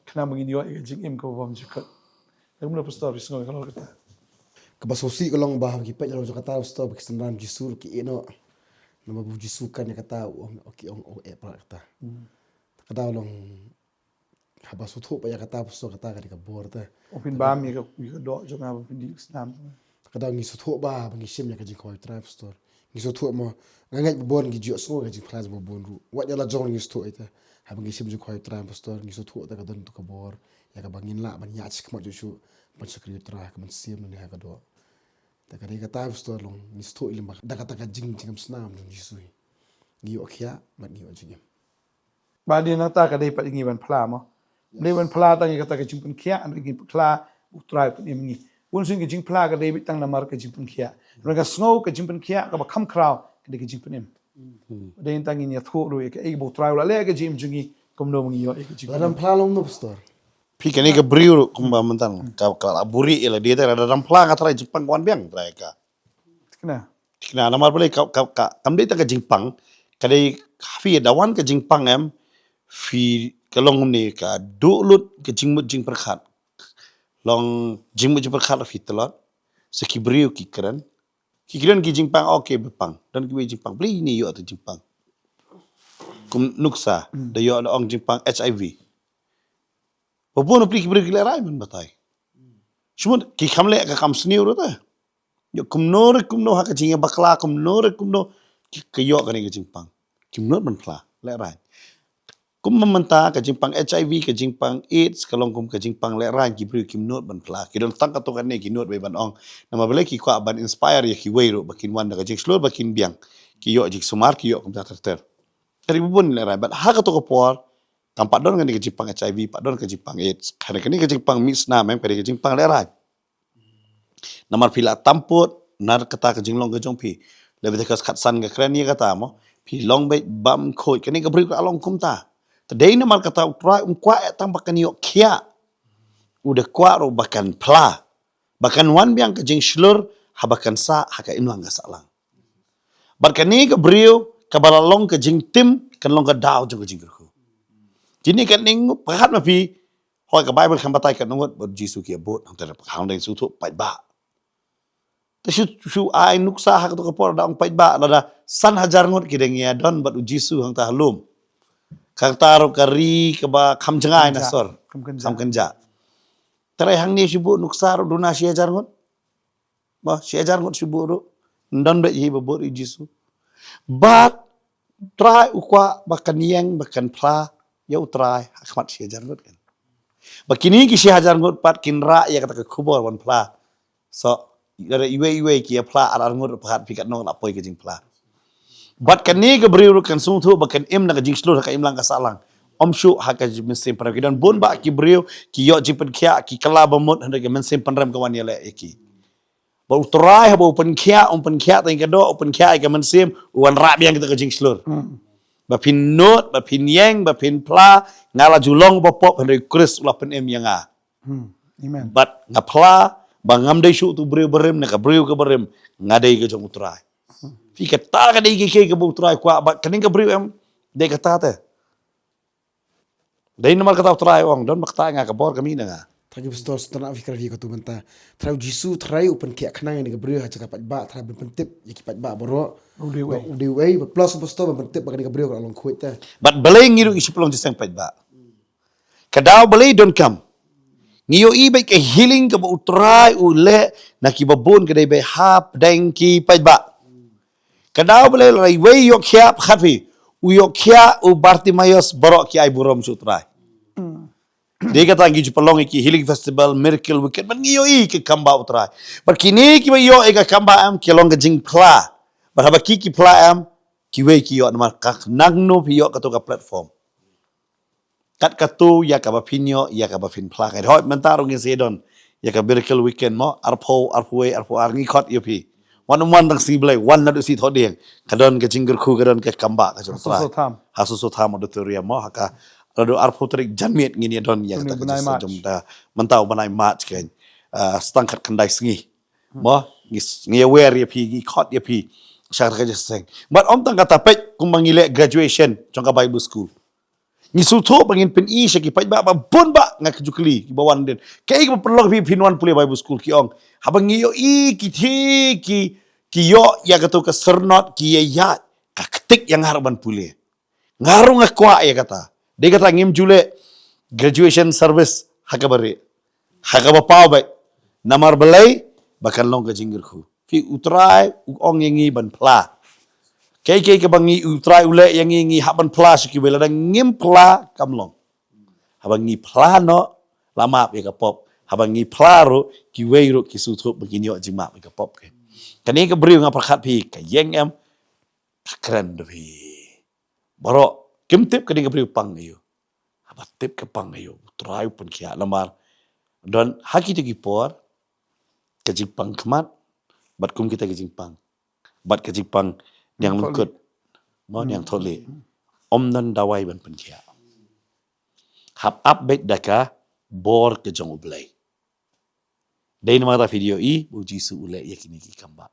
khnang ba ngin ïoh ïa ka jingim kaba bymjukut. Te kumno Pastor, phi sngew ïa ka long kata? Kaba sngewsih ka long ba haba ngi peit ïa la ka jong kata Pastor, ba ki synran Jisu ruh ki ïeh noh. Namar ba U Jisu kan ïa kata u ong, ki ong, ong eh pra kata. Kata long Haba sngewthuh pat ïa kata Pastor, kata ka dei ka bor te. Ong phin bam ïa ka, ïa ka doh jong nga ba phin dih ka snam. Kata ngi sngewthuh ba, ba ngi shim ïa ka jingkhawai U Trai Pastor. Ngi sngewthuh mo, nga ngeit ba bun ki ju ïohsngew ïa ka jingphla jong ba bun ruh. Wat ïa la jong ngi sngewthuh ïa te. Haba ngi shim jingkhawai U Trai Pastor, ngi sngewthuh te ka don tu ka bor. Ïa kaba ngin lah ban ïaid shakhmat shuh shuh ban shakri U Trai ha ka mynsiem ne ha ka doh. Te ka dei kata Pastor long, ngi sngewthuh ïa lem ba da kata ka jing, jingkam snam jong Jisu hi ngi ïoh khiah bad ngi ïoh jingim. Ba dei nangta ka dei pat ïa ngi ban phla mo. Dei ban phla tang ïa kata ka jingpynkhiah, hynrei ngi phla U Trai u pynim ïa ngi. Bun sien ka jingphla ka dei beit tang namar ka jingpynkhiah. Hynrei ka sngew ka jingpynkhiah kaba kham khraw ka dei ka jingpynim. Dei tang ngin ïathuh ruh ïa kaei ba U Trai u la leh ha ka jingim jong ngi, kumno ba ngi ïoh ïa ka jingpynim. Lada phla long no Pastor. Phi kane ka briew ruh kumba mynta ka, ka la buhrieh ïa lade te, lada phla nga tharai jingpang ka wan biang tharai ka. Thikna. Thikna, namar balei ka, ka, ka, kam dei tang ka jingpang, ka dei phi da wan ka jingpang em, phi ka long ne ka duh lut ka jingmut jingpyrkhat. Long jingmut jingpyrkhat phi tlot, sa ki briew ki kren, ki kren ki jingpang, okay, ba pang, don kiwei jingpang, balei ne ïoh te jingpang. Kum nuksa, da ïoh da ong jingpang H I V. Ba bun na phi ki briew ki lehrain ban batai. Shu mut ki kham leh ka kam sniew ruh te. Ïoh kumno re kumno ha ka jingïabakla kumno re kumno ki, ki ïoh kane ka jingpang. Kim nud ban phla, lehrain. Kum mynta ka jingpang H I V, ka jingpang AIDS, ka long kum ka jingpang lehrain, ki briew kim nud ban phla. Ki don tang katto katne ki nud beit ban ong. Namar balei ki kwah ban inspire ïa kiwei ruh ba kin wan da ka jingshlur ba kin biang. Ki ïoh jingsumar, ki ïoh kumta ter ter. Ka dei ba bun lehrain, bad ha kato ka por kam pat don kane ka jingpang H I V, pat don ka jingpang AIDS. Kane, kane ka jingpang mih snam em, kane ka jingpang lehrain. Namar phi la tam pud na kata ka jinglong ka jong phi. Leviticus khatsan ka kren ïa kata mo. Phi long beit bymkhuid, kane ka briew ka long kumta. Te dei namar kata U Trai um kwah eh tang ba kan ïoh khiah. U da kwah ruh ba kan phla. Ba kan wan biang ka jingshlur, haba kan sah ha ka imlang ka sahlang. Bad kane ka briew, kaba la long ka jingtim, kan long ka daw jong ka jingkyrkhu. Kine ka ning, pyrkhat ma phi, hooid ka Baibl kam batai katno ngut bad U Jisu ki ïabud, hangta da pyrkhat, hangta da sngewthuh paidbah. Te shu, shu ai nuksa ha kato ka por da ong paidbah, lada san hajar ngut ki dang ïadon bad U Jisu hangta ha lum. Hangta ruh ka ri kaba kham jngai na sor. Kham kynjah. Kham kynjah. Te hynrei hangne shu buh nuksa ruh duna shi hajar ngut. Ba, shi hajar ngut shu buh ruh. Ym don beit hi ba bud ïa U Jisu. Bad U Trai u kwah ba kan ïeng, ba kan phla ïa U Trai ha khmat shi hajar ngut kan. Ba kine ki shi hajar ngut pat kin rah ïa kata ka khubor ban phla. So, lada iwei iwei ki ïa phla ar ar ngut, pyrkhat phi katno la poi ka jingphla. Bad kane ka briew ruh kan sngewthuh ba kan im na ka jingshlur ha ka imlang ka sahlang. Ym shuh ha ka mynsiem pynrem. Ki don bun bah ki briew ki ïoh jingpynkhiah, ki kylla ba mut, hynrei ka mynsiem pynrem ka wan ïaleh ïa ki. Ba U Trai haba u pynkhiah, um pynkhiah tang ïa ka doh, u pynkhiah ïa ka mynsiem, u wanrah biang kita ka jingshlur. Ba phin nud, ba phin ïeng, ba phin phla, nga la ju long ba pop, hynrei U Khrist u la pynim ïa nga. Hmm. Amen. Bad nga phla ba ngam dei shuh utu u briew barim, ne ka briew ka barim, nga dei ka jong U Trai. Phi, kata ka dei ka kiei kaba U Trai u kwah, bad kane ka briew em dei kata te. Dei namar kata U Trai u ong, don ba kata nga, ka bor ka mih na nga. Thank you, Pastor. Sngewtynnat phi kren ïa katu mynta. Trai U Jisu, Trai u pynkhiah khnang ïa kane ka briew ha jaka paidbah, Trai ban pyntip ïa ki paidbah baroh. U dei uei. U dei uei, bad plus, Pastor, ban pyntip ba kane ka briew ka la long khuid te. Bad balei ngi ruh ngi shu pynlong jingïaseng paidbah? Ka daw balei donkam? Ngi ïohi ba ka healing kaba U Trai u leh na kiba bun ka dei ba hapdeng ki paidbah. Ka daw balei lada iwei ïoh khiah, pyrkhat phi, u ïoh khiah u Bartimaeus, baroh ki ai burom sha U Trai. Dei kata ngi ju pynlong ïa ki healing festival, miracle weekend, bad ngi ïohi ka kam bah U Trai. Bad kine kiba ïoh ïa ka kam bah em, ki long ka jingphla. Bad haba ki ki phla em, kiwei ki ïoh, namar ka nangno phi ïoh kato ka platform. Kat katu ïa kaba phin ïoh, ïa kaba phin phla. Ka hoi mynta ruh ngin sa don ïa ka miracle weekend mo, arphew, arphew wei, arphew ar, ngi khot ïa phi. Wan, wan tang sngi Blei, wan naduh sngi Thohdieng. Ka don ka jingkyrkhu, ka don ka kam bah ka jong U Trai. Soso Tham. Ha Soso Tham Auditorium mo, ha ka, naduh arphew tarik janmiet ngin ïa don ïa kata ka jingïaseng jong U Trai. Mynta u bnai March kan. Ah, sa tang khatkhyndai sngi. Mo, ngi, ngi ïa wer ïa phi, ngi khot ïa phi sha kata ka jingïaseng. Bad ym tang kata, peit kumba ngi leh graduation jong ka Bible School. Ngi sngewthuh ba ngin pyni sha ki paidbah ba bun bah, nga ju kylli kiba wan dien, kaei kaba pynlong phi phin wan pule Bible School, ki ong, haba ngi ïohi ki, ki, ki ïoh ïa kato ka syrnod, ki ïa ïaid, ka ktik ïa nga ruh ban pule. Nga ruh nga kwah ïa kata. Dei kata ngim ju leh graduation service ha kaba rieh, ha kaba paw beit. Namar balei? Ba kan long ka jingkyrkhu. Phi, U Trai u ong ïa ngi ban phla. Kaei kaei kaba ngi, U Trai u leh ïa ngi, ngi hap ban phla sha kiwei. Lada ngim phla, kam long. Haba ngi phla noh, la map ïa ka pop. Haba ngi phla ruh, kiwei ruh ki sngewthuh ba kin ïoh jingmap ïa ka pop. Kane ka briew, nga pyrkhat phi, ka ïeng em, ka kren da phi. Baroh kim tip kane ka briew pang aïu. Haba tip ka pang aïu, U Trai u pynkhiah, namar don ha kito ki por ka jingpang khmat bad kum kita ki jingpang, bad ka jingpang niang lyngkut, mo, niang thohlieh, ym don dawai ban pynkhiah. Hap ap beit da ka bor ka jong U Blei. Dei namar kata phi ïohi ba U Jisu u leh ïa kine ki kam bah.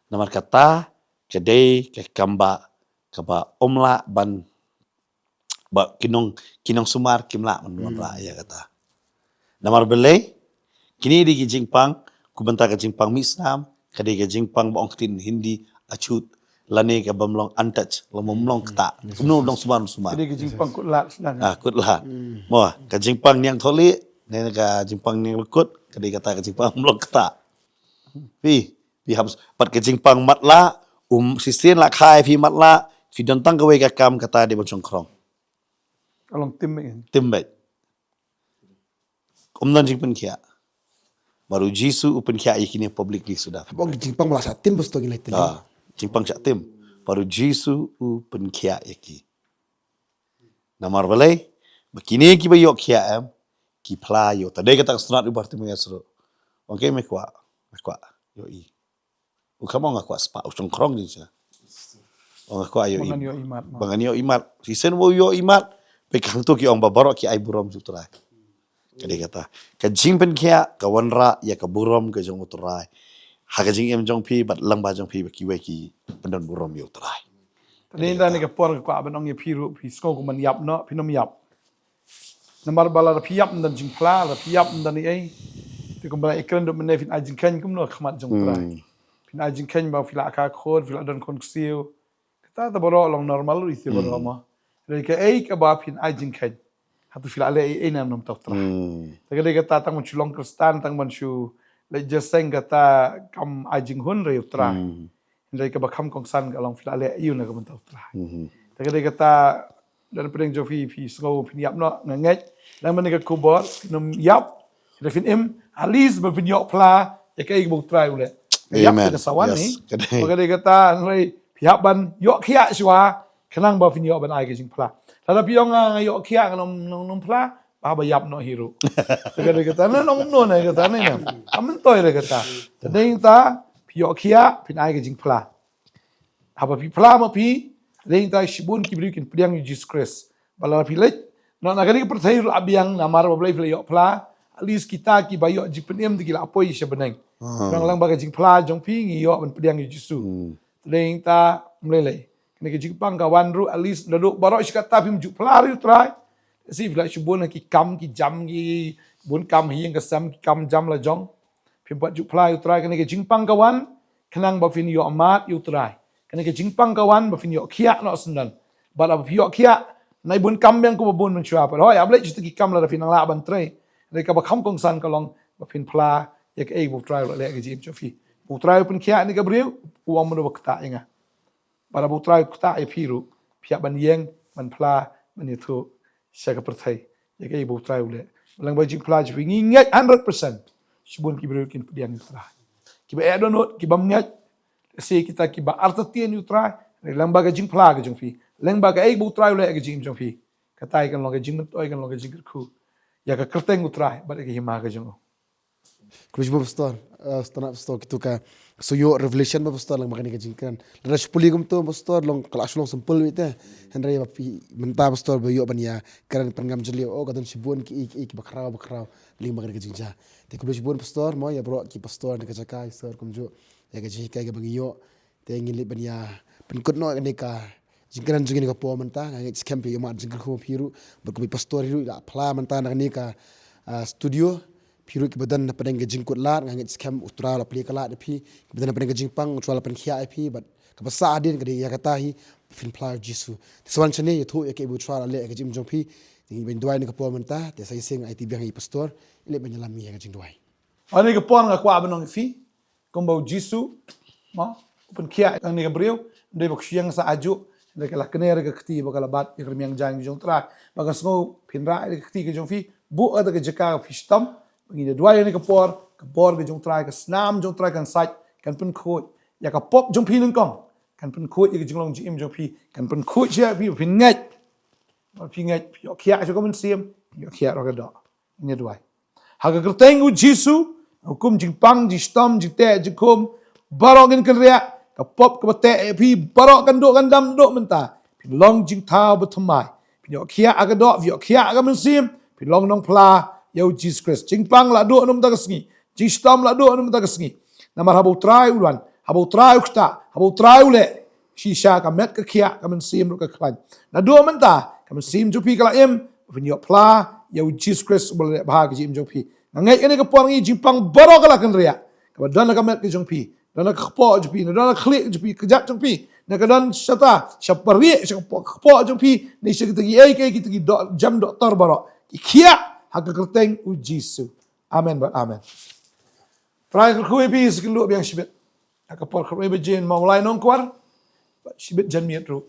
Namar kata ka dei ka kam bah kaba ym lah ban, ba ki nong, ki nongsumar kim lah ban wanrah ïa kata. Namar balei? Kine dei ki jingpang, kumta ka jingpang mih snam, ka dei ka jingpang ba ong ktien Hindi, achut, lane ka bym long untouch, la bym long ktah. Kumno long sumar, sumar. Ka dei ka jingpang kut lad sdang. Ah, kut lad. Mo, ka jingpang niang thohlieh, ne ka jingpang niang lyngkut, ka dei kata ka jingpang bym long ktah. Phi, phi hap, pat ka jingpang matlah, um, shisien la kha ïa phi matlah, phi don tang kawei ka kam, kata dei ban shongkhrong. Ka long tim beit. Tim beit. Ym don jingpynkhiah. Bad U Jisu u pynkhiah ïa kine publicly suda. Haba ong jingpang ba la shah tim, Pastor, ngi la tim. Ah, jingpang shah tim. Bad U Jisu u pynkhiah ïa ki. Namar balei? Ba kine kiba ïoh khiah em, ki phla ïa uta. Dei kata ka sngewtynnat u Bartimaeus ruh. Ong, kaei me kwah? Me kwah ïohi? U khlem ong nga kwah spah, u shongkhrong jingshah. Ong nga kwah ïohi. Ba ngan ïohi mat, mo. Ba ngan ïohi mat. Shisien ba u ïohi mat, peit hangto ki ong ba baroh ki ai burom sha U Trai. Ka dei kata. Ka jingpynkhiah ka wanrah ïa ka burom ka jong U Trai. Ha ka jingim jong phi bad lyngba jong phi, ba kiwei ki pyndon burom ïa U Trai. Te dei, ynda ne ka por nga kwah ban ong ïa phi ruh, phi sngew kum ban ïap noh, phin ym ïap. Namar ba lada phi ïap ym don jingphla, lada phi ïap ym don ei ei. Te kumba la ïakren ruh mynne, phin ai jingkheiñ kumno ha khmat jong U Trai? Hmm. Phin ai jingkheiñ ba phi la kha khun, phi la don khun ksiew. Kata te baroh long normal ruh ïa phi baroh, mo. Hynrei kaei kaba phin ai jingkheiñ? Hato phi la leh ei ei na bynta U Trai? Hmm. Te ka dei kata, tang ban shu long Khristan, tang ban shu leit ïaseng, kata kam ai jinghun ruh ïa U Trai. Hmm. Hynrei kaba kham kongsan ka long phi la leh aïu na ka bynta U Trai. Mhm. Te ka dei kata, Don pdeng jong phi, phi sngew phin ïap noh, nga ngeit lem bad kane ka khubor phin ym ïap. Lada phin im, at least ba phin ïoh phla ïa kaei ba U Trai u leh. Ïap, amen, ka sa wan, yes, eh? Ka dei. Ba ka dei kata, hynrei phi hap ban ïoh khiah shuwa khnang ba phin ïoh ban ai ka jingphla. Lada phi ong, ah, nga ïoh khiah, ngam, ngam, ngam phla, ba haba ïap noh hi ruh. Te ka dei kata, na nong no na kata, na na. Ka myntoi da kata. Te dei ta, phi ïoh khiah, phin ai ka jingphla. Haba phi phla ma phi, dei ta shibun ki briew kin pdiang ïa U Jisu Khrist. Ba lada phi leit noh na kane ka pyrthei ruh la biang, namar ba balei phi la ïoh phla, at least kita kiba ïoh jingpynim te ki la poi sha bneng. Hmm. Tang lang ba ka jingphla jong phi ngi ïoh ban pdiang ïa U Jisu. Hmm. Te dei ta, ym lei lei. Kane ka jingpang ka wan ruh, at least naduh baroh shi katta phim ju phla ïa U Trai. Shi phi la shibun ki kam ki jam ki bun kam hi ïing ka sem, ki kam jam la jong. Phim pat ju phla ïa U Trai, kane ka jingpang ka wan khnang ba phin ïoh mad ïa U Trai. Kane ka jingpang ka wan ba phin ïoh khiah noh syndon. Bad haba phi ïoh khiah, nai bun kam biang kumba bun mynshuwa pat. Hooid, hap leit shuh ki kam lada phin nang lah ban trei. Hynrei kaba kham kongsan ka long ba phin phla ïa kaei ba U Trai u la leh ha ka jingim jong phi. Ba U Trai u pynkhiah ïa kane ka briew, u ong mano ba ktah ïa nga. Bad haba U Trai u ktah ïa phi ruh, phi hap ban ïeng, ban phla, ban ïathuh sha ka pyrthei ïa kaei ba U Trai u leh. Lem bad ka jingphla jong phi, ngi ngeit hundred percent shibun ki briew kin pdiang ïa U Trai. Kiba eh dohnud, kiba ym ngeit, lehse kita kiba artatien ïa U Trai, lem bad ka jingphla ka jong phi, lem bad kaei ba U Trai u leh ha ka jingim jong phi, katai kan long ka jingmyntoi, kan long ka jingkyrkhu ïa ka kyrteng U Trai bad ïa ka hima ka jong u. Khublei shibun pastor, eh, sngewtynnat pastor, kito ka, so ïoh revelation ba pastor lem bad kane ka jingkren. Lada shu pule kumto pastor, long ka la shu long simple beit te. Hynrei ba phi mynta pastor ba ïoh ban ïa kren pynngam jylliew, oh, ka don shibun ki, ki, kiba khraw, ba khraw lem bad kane ka jingjia. Te khublei shibun pastor, mo, ïa baroh ki pastor na ka jaka, ïa sir kumjuh ïa ka jinghikai kaba ngi ïoh. Te ngin leit ban ïa pynkut noh ïa kane ka jingkren jong ngi ha kane ka por mynta. Nga ngeit skhem phi ïoh mad jingkyrkhu, phi ruh bad kum i pastor hi ruh i la phla mynta na kane ka, ah, studio. Phi ruh kiba don na pdeng ka jingkut lad, nga ngeit skhem U Trai u la plie ka lad ïa phi. Kiba don na pdeng ka jingpang, U Trai u la pynkhiah ïa phi, bad kaba sah hadien ka dei ïa kata hi, phin phla ïa U Jisu. Te sa wan shane ïathuh ïa kaei ba U Trai u la leh ha ka jingim jong phi. Te ngin duwai ha kane ka por mynta, te sa shisien ai ti biang ïa i pastor, i leit ban ïalam ïa ka jingduwai. Ha kane ka por nga kwah ban ong ïa phi, kumba U Jisu, mo, u pynkhiah ïa kane ka briew, ym dei ba ka shu ïeng sah hajuh, ym dei, ka la kner ïa ka kti ba ka la bat ïa ka rmiang jaiñ jong U Trai. Ba ka sngew phin rah ïa ka kti ka jong phi, buh ïa ka jaka ka phi shitom, ba ngin ïa duwai ha kane ka por, ka bor ka jong U Trai, ka snam jong U Trai kan sait, kan pynkhuid ïa ka pop jong phi nyngkong, kan pynkhuid ïa ka jinglong jingim jong phi, kan pynkhuid sha phi, phin ngeit. Ba phi ngeit, phi ïoh khiah sha ka mynsiem, phi ïoh khiah ruh ka doh. Ngin ïa duwai. Ha ka kyrteng U Jisu, hukum jingpang, jingshitom, jingteh, jingkhum, baroh ngin kynriah, ka pop kaba teh ïa phi, baroh kan duh kan dam duh mynta. Phin long jingthaw ba thymmai. Phin ïoh khiah ha ka doh, phin ïoh khiah ha ka mynsiem, phin long nongphla ïa U Jisu Khrist. Jingpang la duh na mynta ka sngi, jingshitom la duh na mynta ka sngi. Namar haba U Trai u wan, haba U Trai u ktah, haba U Trai u leh, shisha ka met ka khiah, ka mynsiem ruh ka khlaiñ. Naduh mynta ka mynsiem jong phi ka la im, phin ïoh phla ïa U Jisu Khrist uba la leh bha ha ka jingim jong phi. Nga ngeit kane ka por ngi, jingpang baroh ka la kynriah. Kaba don ha ka met ka jong phi, don ha ka kpoh jong phi, don ha ka khlieh jong phi, ka kjat jong phi, na ka don shata, sha parieh, sha ka kpoh, ka kpoh jong phi, ne sha kita kiei kiei kita ki doh, jam doktor baroh, ki khiah ha ka kyrteng U Jisu. Amen bad amen. Trai kyrkhu ïa phi, sa kynduh biang shibit. Ha ka por khyllipmat jong ngi, Mawlai Nongkwar, bad shibit janmiet ruh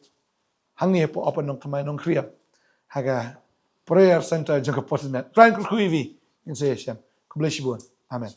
hangne hapoh Upper Nongthymmai Nongkhriam, ha ka prayer center jong ka Fortinet. Trai kyrkhu ïa phi, ngin sa ïa shem. Khublei shibun. Amen.